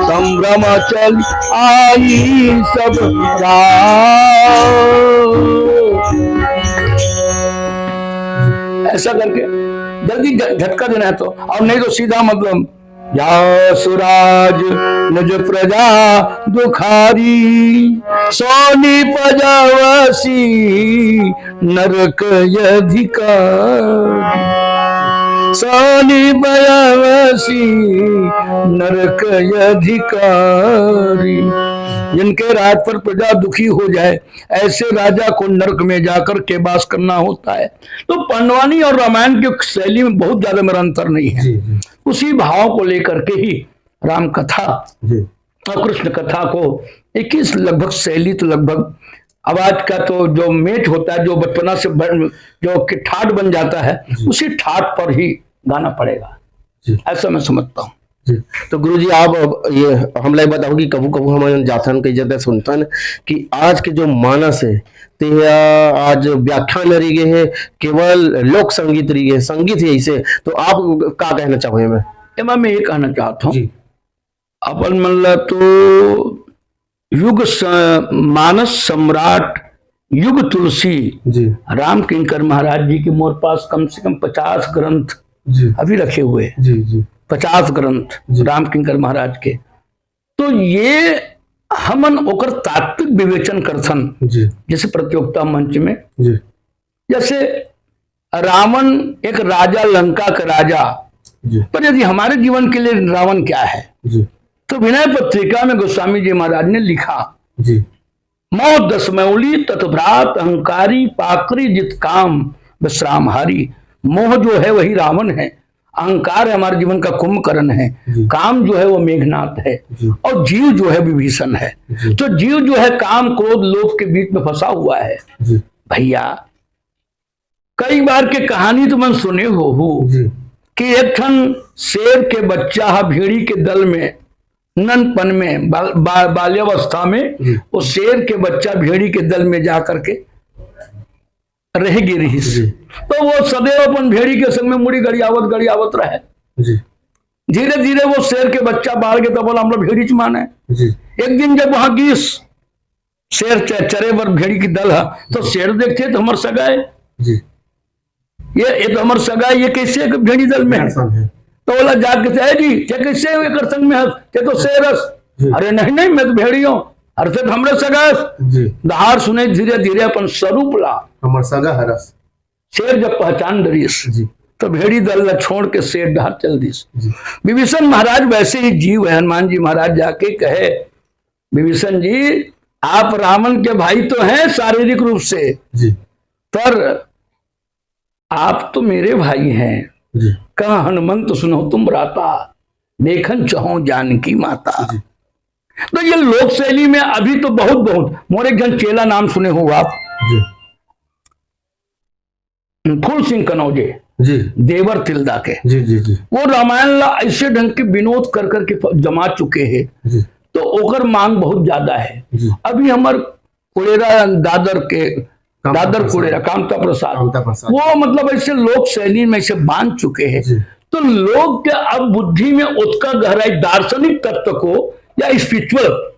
संभ्रम चली आई सब रानी। ऐसा करके जल्दी झ-, झटका देना है तो, और नहीं तो सीधा मतलब, या सुराज निज प्रजा दुखारी, सोनी पजावसी नरक अधिकारी, सोनी पजावसी नरक अधिकारी। जिनके राज पर प्रजा दुखी हो जाए, ऐसे राजा को नरक में जाकर के वास करना होता है। तो पंडवानी और रामायण की शैली में बहुत ज्यादा मेरा अंतर नहीं है। जी, जी। उसी भाव को लेकर के ही राम कथा जी। और कृष्ण कथा को एक ही लगभग शैली, तो लगभग आवाज का तो जो मैच होता है, जो बचपना से बन, जो कि ठाट बन जाता है, जी। उसी ठाट पर ही गाना पड़ेगा, जी। ऐसा मैं समझता हूँ। जी। तो गुरुजी, आप अब ये हमला ये बताओ कि कभू कभू हमन जाथन, कई जगह सुनथन कि आज के जो मानस है, ते ह आज व्याख्या नइ रहि गे हे, केवल लोक संगीत रहि गे हे, संगीत ही ऐसे। तो आप का कहना चाहो एमे? एमा मैं ये कहना चाहत हूँ, जी। अपन मन ला तो युग स-, मानस सम्राट युग तुलसी जी। राम किंकर महाराज जी के मोर पास कम से कम पचास ग्रंथ जी। अभी रखे हुए हैं। जी, जी। पचास ग्रंथ जी। राम किंकर महाराज के। तो ये हमन ओकर तात्विक विवेचन करथन, जी। जैसे प्रतियोगिता मंच में, जी। जैसे रावण एक राजा, लंका का राजा, जी। पर यदि हमारे जीवन के लिए रावण क्या है, जी। तो विनय पत्रिका में गोस्वामी जी महाराज ने लिखा, जी। मोह दस मौली तत भ्रात अहंकारी, पाकरी जित काम विश्रामहारी। मोह जो है वही रावण है, अहंकार है हमारे जीवन का कुंभकर्ण है, जी। काम जो है वो मेघनाथ है, जी। और जीव जो है विभीषण है। जी। तो जीव जो है काम क्रोध लोभ के बीच में फंसा हुआ है। जी। भैया, कई बार के कहानी तो मन सुने हो, हो जी। कि एक ठन शेर के बच्चा ह भेड़ी के दल में, ननपन में, बाल-, बा-, बाल्यावस्था में, जी। वो शेर के बच्चा भेड़ी के दल में जा करके रह गे रिहिस। जी। तो वो सदैव अपन भेड़ी के संग में मुड़ी गड़ियावत, गड़ियावत रहे। जी। धीरे-धीरे वो शेर के बच्चा बाढ़ के तब बोला, "हमरा भेड़ी च माने।" जी। एक दिन जब वहां गिस, शेर च-, चरे बर भेड़ी के दल ह, तो शेर देखथे तो हमर सगा हे। जी। ये, ये तो हमर सगा हे, ये कैसे एक भेड़ी दल में हे? भेड़ी संग हे। तो बोला जाके, "ए जी, ये कैसे एकर संग में हस? ये तो शेर हस।" जी। "अरे नहीं, नहीं, मैं तो भेड़ी हूँ।" "अरे, ते तो हमरे सगा हस।" जी। दहाड़ सुने धीरे-धीरे अपन स्वरूप ला। हमर सगा हरस। शेर जब पहचान डरिस, जी। तो भेड़ी दल ला छोड़ के शेर डहर चल दिस। जी। विभीषण महाराज वैसे ही जीव है। हनुमान जी महाराज जाके कहे, "विभीषण जी, आप रावण के भाई तो हैं शारीरिक रूप से, जी। पर आप तो मेरे भाई हैं।" जी। "कहा हनुमंत सुनो तुम भ्राता, देखन चहो जानकी माता।" जी। तो ये लोक शैली में अभी तो बहुत, बहुत, मोर एक जन चेला नाम सुने हो आप? जी। फूल सिंह कनौजे, जी। देवर तिलदा के। जी, जी, जी। वो रामायण ला ऐसे ढंग के विनोद कर करके फ-, जमा चुके हैं। जी। तो ओकर मांग बहुत ज्यादा है। जी। अभी हमर कुड़ेरा दादर के, कामता दादर प्रसाद। कुड़ेरा, कामता प्रसाद। कामता प्रसाद। वो मतलब ऐसे लोक शैली में ऐसे बांध चुके हैं। जी। तो लोग के अब बुद्धि में ओतका गहराई, दार्शनिक तत्व को या स्पिरिचुअल,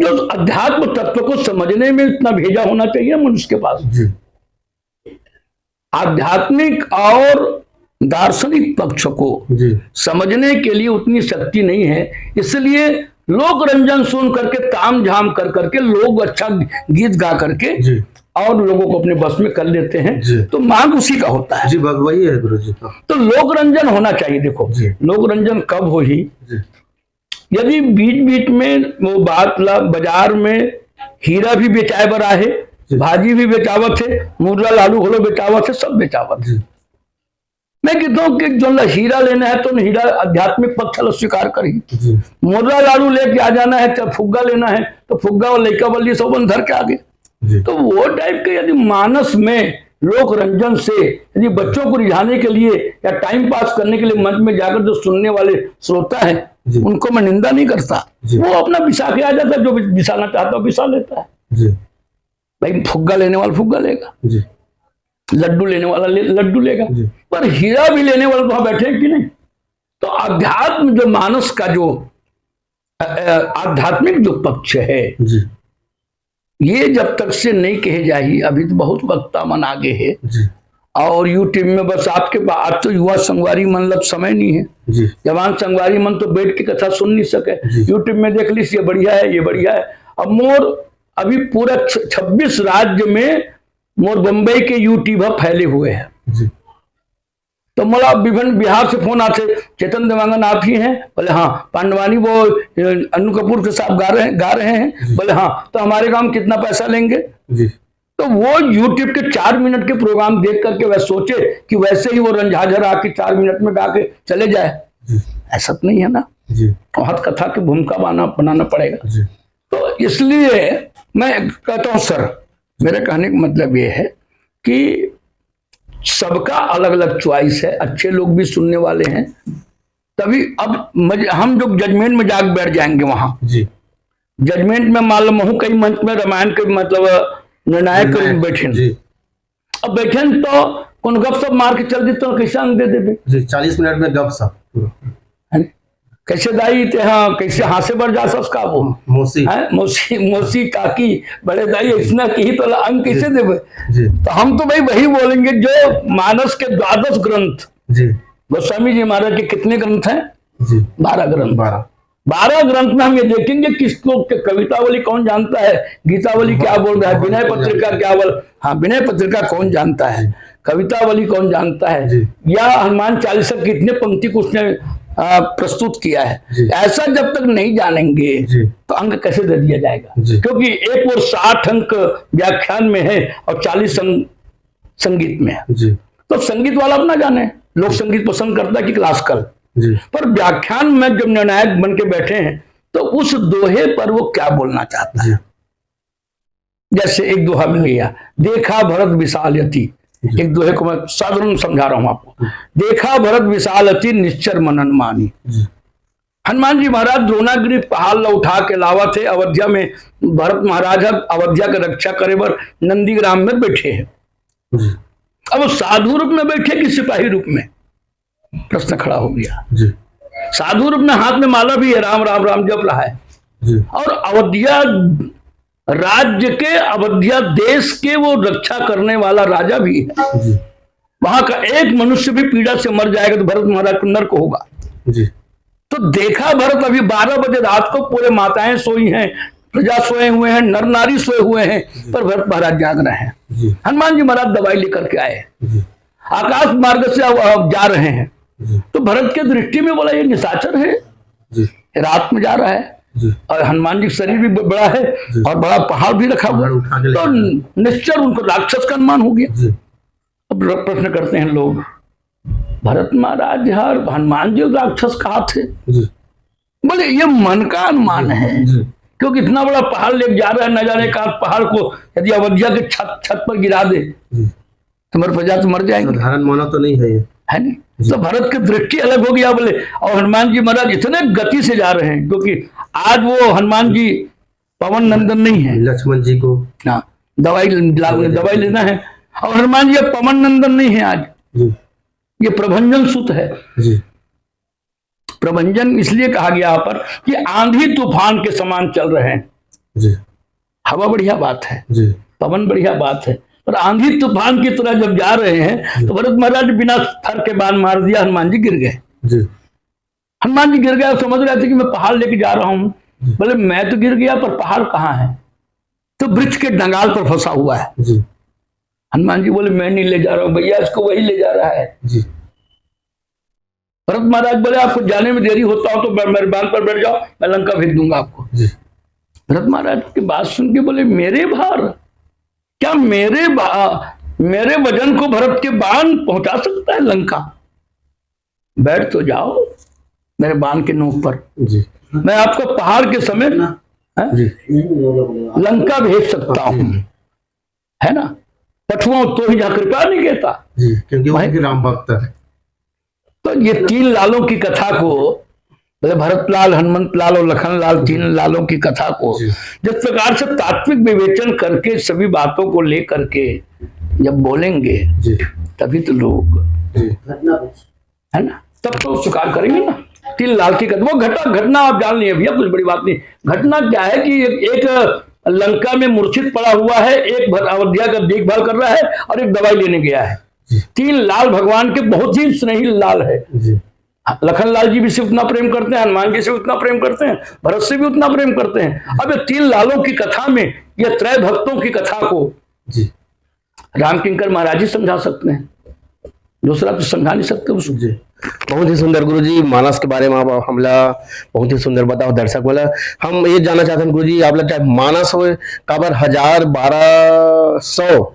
जो अध्यात्म तत्व को समझने में इतना भेजा होना चाहिए मनुष्य के पास। जी। आध्यात्मिक और दार्शनिक पक्ष को जी। समझने के लिए उतनी शक्ति नहीं है, इसलिए लोक रंजन सुन करके, ताम झाम कर करके लोग अच्छा गीत गा करके जी। और लोगों को अपने बस में कर लेते हैं। जी। तो मांग उसी का होता है। जी, बस वही है गुरु जी। हाँ। तो लोक रंजन होना चाहिए। देखो, जी। लोक रंजन कब हो ही, जी। यदि बीच बीच में वो बात ला, बाजार में हीरा भी बेचाए बर आहे, जी। भाजी भी बेचावत हे, मुर्रा लालू घलो बेचावत हे, सब बेचावत हे। जी। मैं कहता हूँ कि जो ला हीरा लेना है तो हीरा आध्यात्मिक पक्ष ला स्वीकार करी। जी। मोरला लाड़ू लेके आ जाना है, चाहे फुग्गा लेना है तो फुग्गा और लइका बल्ली सब धर के आगे। जी। तो वो टाइप के यदि मानस में लोक रंजन से यदि बच्चों को रिझाने के लिए या टाइम पास करने के लिए मंच में जाकर जो सुनने वाले श्रोता हैं, जी। उनको मैं निंदा नहीं करता। जी। वो अपना बिसा के आ जाता है, जो बिसाना चाहता है बिसा लेता है। जी। भाई, फुग्गा लेने वाला फुग्गा लेगा, जी। लड्डू लेने वाला ले, लड्डू लेगा, जी। पर हीरा भी लेने वाले वहां बैठे हैं कि नहीं? तो अध्यात्म जो मानस का जो अ, अ, आध्यात्मिक जो पक्ष है, जी। ये जब तक से नहीं कहे जाही, अभी तो बहुत वक्ता मन आगे है। जी। और YouTube में बस आपके पा-, आज तो युवा संगवारी मन लब समय नहीं है। जी। जवान संगवारी मन तो बैठ के कथा सुन नहीं सके। जी। YouTube में देख लीजिए, ये बढ़िया है, ये बढ़िया है। अब मोर अभी पूरा छ-, छब्बीस राज्य में मोर बम्बई के YouTube फैले हुए हैं। जी। तो मोला विभिन्न बिहार से फोन आते, "चेतन देवांगन आप ही हैं?" बोले, "हाँ।" "पांडवानी वो, अ, अन्नू कपूर के साथ गा रहे हैं, गा रहे हैं?" जी। बोले, "हाँ।" "तो हमारे गांव कितना पैसा लेंगे?" जी। तो वो YouTube के चार मिनट के प्रोग्राम देख करके वह सोचे कि वैसे ही वो रंझाझर आके चार मिनट में गा के चले जाए। जी। ऐसा तो नहीं है ना। जी। वहां तो कथा की भूमिका बना-, बनाना पड़ेगा। जी। तो इसलिए मैं कहता हूं सर, मेरे कहने का मतलब ये है कि सबका अलग-अलग चॉइस है, अच्छे लोग भी सुनने वाले हैं। तभी अब मज-, हम जो जजमेंट में जाके बैठ जाएंगे वहां, जी। जजमेंट में मान लो महू कई मंच में रामायण के मतलब निर्णायक के रूप में निर्णायक, बैठे हैं। जी। अब बैठे हैं तो कौन गपशप मार के चल दी तो कैसे अंक दे देबे? जी, चालीस मिनट में गपशप पूरा। है ना? कैसे दाई ते, हाँ, कैसे हाथ से बढ़ जा सस का वो? मौसी। हैं? मौसी, मौसी, काकी, बड़े दाई, इतना की तो अंक कैसे जी। देबे? जी। तो हम तो भाई वही बोलेंगे जो मानस के द्वादश ग्रंथ। जी। गोस्वामी जी महाराज के कितने ग्रंथ हैं? जी। बारह ग्रंथ। बारह। बारह ग्रंथ में हम ये देखेंगे किसको क-, कवितावली कौन जानता है, गीतावली क्या बोल रहा है, विनय पत्रिका क्या बोल, हाँ, विनय पत्रिका कौन जानता है, कवितावली कौन जानता है, जी। या हनुमान चालीसा कितने पंक्ति को उसने, आ, प्रस्तुत किया है, जी। ऐसा जब तक नहीं जानेंगे, जी। तो अंक कैसे दे दिया जाएगा? जी। क्योंकि एक ओर साठ अंक व्याख्यान में है और चालीस अंक संगीत में है। जी। तो संगीत वाला अपना जाने, लोक संगीत पसंद करता है कि क्लासिकल। जी। पर व्याख्यान में जब निर्णायक बन के बैठे हैं, तो उस दोहे पर वो क्या बोलना चाहता है? जी। जैसे एक दोहा मिल गया, "देखा भरत विशाल अति।" जी। एक दोहे को मैं साधारण समझा रहा हूं आपको। जी। "देखा भरत विशाल अति, निश्चर मनन मानी।" जी। हनुमान जी महाराज द्रोणागिरी पहाड़ ला उठा के लावत हे अवध्या में, भरत महाराज ह अवध्या के रक्षा करे बर नंदीग्राम में बैठे हैं। जी। अब वो साधु रूप में बैठे कि सिपाही रूप में, प्रश्न खड़ा हो गया। जी। साधु रूप में हाथ में माला भी है, "राम राम राम" जप रहा है। जी। और अवध्या राज्य के, अवध्या देश के वो रक्षा करने वाला राजा भी है। जी। वहां का एक मनुष्य भी पीड़ा से मर जाएगा तो भरत महाराज को नर्क होगा। जी। तो देखा भरत, अभी बारह बजे रात को पूरे माताएं सोई हैं, प्रजा सोए हुए हैं, नर नारी सोए हुए हैं, जी। पर भरत महाराज जाग रहे हैं। जी। हनुमान जी महाराज दवाई लेकर के आए। जी। आकाश मार्ग से अब, अब जा रहे हैं। जी। तो भरत के दृष्टि में बोला, "ये निशाचर है, जी। रात में जा रहा है।" जी। और हनुमान जी का शरीर भी ब-, बड़ा है, जी। और बड़ा पहाड़ भी रखा हुआ पहाड़ है। उठा के ले तो जा रहे हैं। निश्चर उनको राक्षस का अनुमान हो गया। जी। अब र-, प्रश्न करते हैं लोग, "भरत महाराज यार, हनुमान जी राक्षस कहा थे?" जी। बोले, "ये मन का अनुमान है।" जी। क्योंकि इतना बड़ा पहाड़ लेके जा रहा है, न जाने कहाँ पहाड़ को यदि अवध्या के छत, छत पर गिरा दे, जी। तो हमारे प्रजा तो मर जाएंगे। साधारण मानव तो नहीं है ये। है नहीं? जी। तो भरत की दृष्टि अलग हो गया बोले, और हनुमान जी महाराज इतने गति से जा रहे हैं, क्योंकि आज वो हनुमान जी पवन नंदन नहीं है। लक्ष्मण जी को हाँ, दवाई ला-, दवाई दवाई लेना है। और हनुमान जी अब पवन नंदन नहीं है आज, जी। ये प्रभंजन सुत है। जी। प्रभंजन इसलिए कहा गया यहाँ पर कि आंधी तूफान के समान चल रहे हैं। जी। हवा बढ़िया बात है, जी। पवन बढ़िया बात है, पर आंधी तूफान की तरह जब जा रहे हैं, जी। तो भरत महाराज बिना फर के बाण मार दिया, हनुमान जी गिर गए। जी। हनुमान जी गिर गए, समझ रहे थे कि मैं पहाड़ लेके जा रहा हूं। जी। बोले, "मैं तो गिर गया, पर पहाड़ कहाँ है?" तो वृक्ष के डंगाल पर फंसा हुआ है। जी। हनुमान जी बोले, "मैं नहीं ले जा रहा हूं भैया, इसको वही ले जा रहा है।" जी। भरत महाराज बोले, "आपको जाने में देरी होता हो तो ब-, मेरे बाण पर बैठ जाओ, मैं लंका भेज दूंगा आपको।" जी। भरत महाराज की बात सुन के बोले, "मेरे भार, क्या मेरे बा-, मेरे वजन को भरत के बाण पहुंचा सकता है लंका?" बैठ तो जाओ मेरे बांध के नोक पर। जी। मैं आपको पहाड़ के समेत ना, हैं? जी। लंका भेज सकता हूँ, है ना? पठुआ तो ही जहाँ कृपा नहीं कहता। जी, क्योंकि वो भाई, भी राम भक्त है। तो ये तीन लालों की कथा को, मतलब भरत लाल, हनुमंत लाल और लखन लाल, तीन लालों की कथा को जी। जिस प्रकार से तात्विक विवेचन करके सभी बातों को लेकर के जब बोलेंगे, जी। तभी तो लोग, जी। है ना, तब तो स्वीकार करेंगे ना। तीन लाल की कथा, वो घटा घटना आप जान लिए भैया, कुछ बड़ी बात नहीं। घटना क्या है कि एक, एक लंका में मूर्छित पड़ा हुआ है, एक भर-, अयोध्या का देखभाल कर रहा है और एक दवाई लेने गया है। जी। तीन लाल भगवान के बहुत ही स्नेही लाल है। जी। लखन लाल जी भी से उतना प्रेम करते हैं, हनुमान जी से उतना प्रेम करते हैं, भरत से भी उतना प्रेम करते हैं। अब ये तीन लालों की कथा में, ये त्रय भक्तों की कथा को जी। रामकिंकर महाराज ही समझा सकते हैं, दूसरा तो समझा नहीं सकते उसको। जी। बहुत ही सुंदर गुरु जी, मानस के बारे में आप हमला बहुत ही सुंदर बताओ दर्शक वाला। हम ये जानना चाहते हैं गुरु जी, आप लोग चाहे मानस हो, काबर हजार, बारह सौ,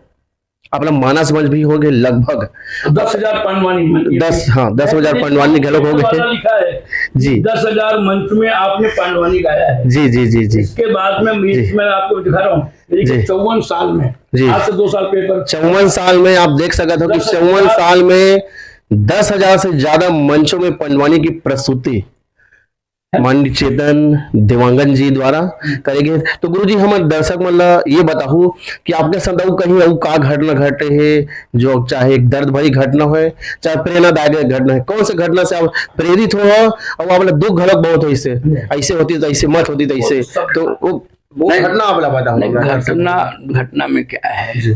अपना मानस मंच भी हो गए लगभग दस हजार पांडवानी में। दस, हाँ, दस हजार पांडवानी घलोक हो गए। वाला लिखा है जी। दस हजार मंच में आपने पांडवानी गाया है। जी, जी, जी, जी। इसके बाद में, जी। मैं आपको दिखा रहा हूँ, देखिए, जी। चौवन साल में, जी। आज से दो साल पहले, चौवन साल में आप देख सकते हो कि दस हजार चौवन साल में दस हजार से ज्यादा मंचों में पांडवानी की प्रस्तुति माननीय चेतन देवांगन जी द्वारा करे गे। तो गुरु जी, हमर दर्शक मन ला ये बताहू कि आपके संग अउ कहीं अउ का घटना घटे हे, जो चाहे एक दर्द भरी घटना होय, चाहे प्रेरणादायक घटना है, कौन से घटना से आप प्रेरित हो, और आप ला दुख घलक बहुत होइस हे, ऐसे होती तो ऐसे, मत होती तो ऐसे, तो वो, वो नहीं, घटना आप ला बताहू नहीं, हमरा दर्शक घटना, मन। घटना में क्या है, जी।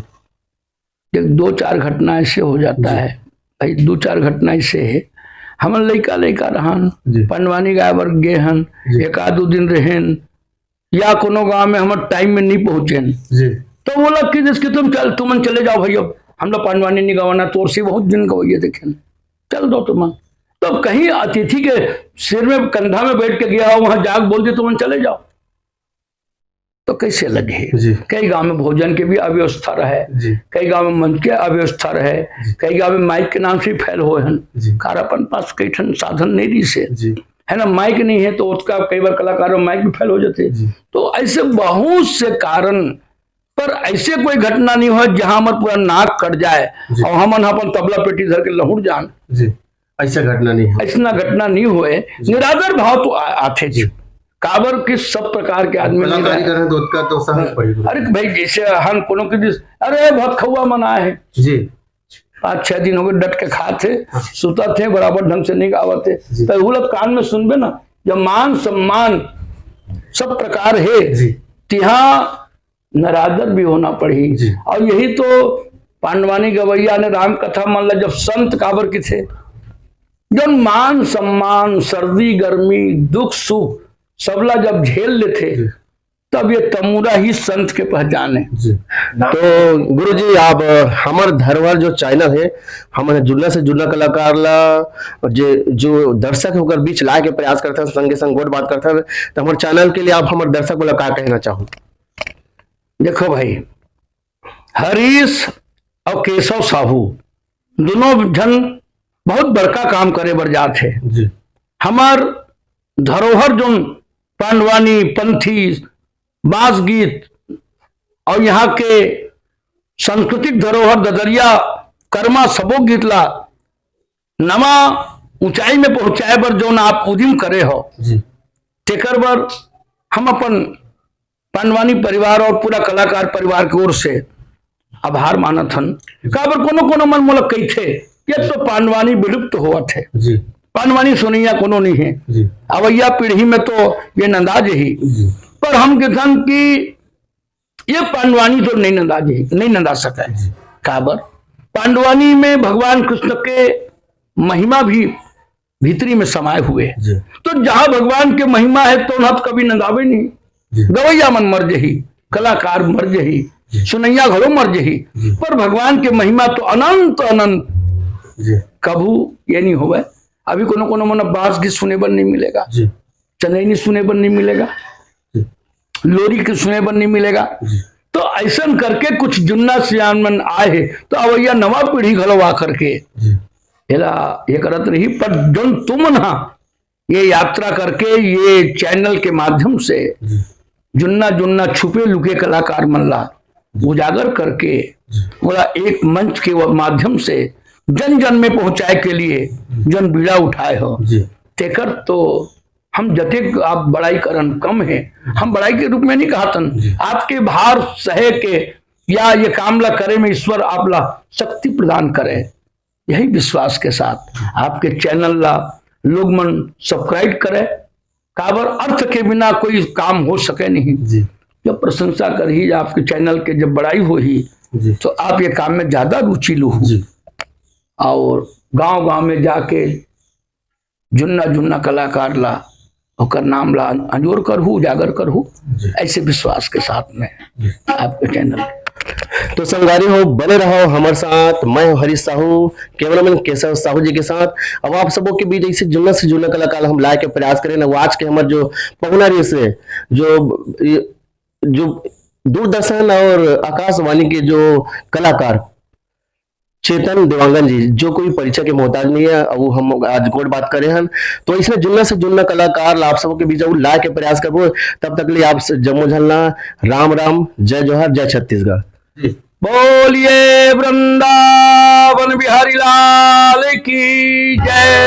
एक दो चार घटना ऐसे हो जाता जी। है भाई, दो चार घटना ऐसे है। हमन लइका लइका रहन, जी। पंडवानी गाय बर गे हन, जी। एक आध दो दिन रहेन, या कोनो गांव में हमर टाइम में नहीं पहुंचेन, जी। तो वो लोग कि जिसके तुम चल, तुमन चले जाओ भाई, अब हम लोग पंडवानी नहीं गवाना, तोर से बहुत दिन गवैया देखेन, चल दो तुमन। तो कहीं अतिथि के सिर में, कंधा में बैठ के गया हो, वहां जाग बोल दे, तुमन चले जाओ, तो कैसे लगे? जी। कई गांव में भोजन के भी अव्यवस्था रहे, जी। कई गांव में मंच के अव्यवस्था रहे, जी। कई गांव में माइक के नाम से फेल होए हन। जी। कार अपन पास कई ठन साधन नहीं रहिस हे, जी। है ना, माइक नहीं है तो उसका कई बार कलाकार में माइक भी फेल हो जाते। जी। तो ऐसे बहुत से कारण, पर ऐसे कोई घटना नहीं हुआ जहां हमर पूरा नाक कट जाए जी। और हमन अपन तबला पेटी धर के लहुट जान। जी। ऐसा घटना नहीं हुआ। ऐसा घटना नहीं हुए। जी। निरादर भाव तो आ-, आथे जी। जी। काबर के सब प्रकार के आदमी कलाकारी मिल रहे हैं। करें तो उसका तो सहज पड़ी। अरे भाई, जैसे हम कोनो के दिस, अरे भात खौआ मन आए हैं। जी। पाँच छह दिन हो गए डट के खात हे, हाँ। सुतत हे, बराबर ढंग से नहीं गावत हे। जी। तो वो लोग कान में सुनबे ना, जब मान सम्मान सब प्रकार हे, जी। तिहा नरादर भी होना पड़ही। जी। और यही तो पांडवानी गवैया ने राम कथा मन ला जब संत काबर किथे, जब मान सम्मान, सर्दी गर्मी, दुख सुख सबला जब झेल लेथे, जी। तब ये तमूरा ही संत के पहचान है। जी। तो गुरु जी, आप, अ, हमर धरोहर जो चैनल है, हमन जुन्ना से जुन्ना कलाकार ला, जे, जो दर्शक है ओकर बीच लाए के प्रयास करथन, संगे संग गोठ बात करथन, तो हमर चैनल के लिए आप हमर दर्शक वाला का कहना चाहो? देखो भाई, हरीश और केशव साहू दोनों झन बहुत बड़का काम करे बर जात हे। जी। हमर धरोहर जोन पांडवानी, पंथी, बास गीत और यहाँ के सांस्कृतिक धरोहर ददरिया, करमा सबो गीत ला नवा ऊंचाई में पहुंचाए बर जोन आप उदिम करे हो, जी। तेकर बर हम अपन पांडवानी परिवार और पूरा कलाकार परिवार के ओर से आभार मानत हन। काबर कोनो कोनो मन मोला कहिथे, "ये तो पांडवानी विलुप्त होवत हे, जी। पांडवानी सुनैया कोनो नहीं है।" जी। अवैया पीढ़ी में तो ये नंदा जही, जी। पर हम कहथन कि ये पांडवानी तो नहीं नंदा जही, नहीं नंदा सके। जी। काबर? पांडवानी में भगवान कृष्ण के महिमा भी भीतरी में समाए हुए। जी। तो जहाँ भगवान के महिमा है, तो वहाँ तो कभी नंदावे नहीं। जी। गवैया मन मर जही, कलाकार मर जही, जी। सुनैया घलो मर जही, जी। पर भगवान के महिमा तो अनंत, अनंत। जी। कभू ये नहीं होवे। अभी कोनो कोनो मन बास गीत सुने बर नहीं मिलेगा, जी। चंदैनी सुने बर नहीं मिलेगा, जी। लोरी के सुने बर नहीं मिलेगा। जी। तो ऐसन करके कुछ जुन्ना सियान मन आए हे, तो अवैया नवा पीढ़ी घलो आ करके जी। एला ये करत रही, पर जौन तुमन हा ये यात्रा करके ये चैनल के माध्यम से जुन्ना जुन्ना छुपे लुके कलाकार मन ला उजागर करके ओला एक मंच के माध्यम से जन जन में पहुंचाए के लिए जन बीड़ा उठाए हो, तेकर तो हम जतेक आप बड़ाई करन कम है। हम बड़ाई के रूप में नहीं कहतन, आपके भार सहे के या ये काम ला करे में ईश्वर आप ला शक्ति प्रदान करे, यही विश्वास के साथ आपके चैनल ला लोग मन सब्सक्राइब करे। काबर अर्थ के बिना कोई काम हो सके नहीं। जब प्रशंसा करही आपके चैनल के, जब बड़ाई होही, तो आप ये काम में ज्यादा रुचि लूहू और गांव गांव में जाके जुन्ना जुन्ना कलाकार ला ओकर नाम ला अंजोर करहू, उजागर करहू, ऐसे विश्वास के साथ में आपके चैनल। तो संगवारी हो, बने रहो हमर साथ। मैं हूं हरीश साहू, कैमरामैन केशव साहू जी के साथ। अब आप सबों के बीच ऐसे जुन्ना से जुन्ना कलाकार हम लाए के प्रयास करेन। आज के हमर जो पहुना रहिसे, जो जो दूरदर्शन और आकाशवाणी के जो कलाकार चेतन देवांगन जी, जो कोई परिचय के मोहताज नहीं है, वो हम आज गोठ बात करे हन। तो इसने जुन्ना से जुन्ना कलाकार ला आप सबों के बीच वो लाए के प्रयास करबो। तब तक लिए आप जम्मो झन ला राम राम, जय जोहार, जय छत्तीसगढ़। बोलिए वृंदावन बिहारी लाल की जय।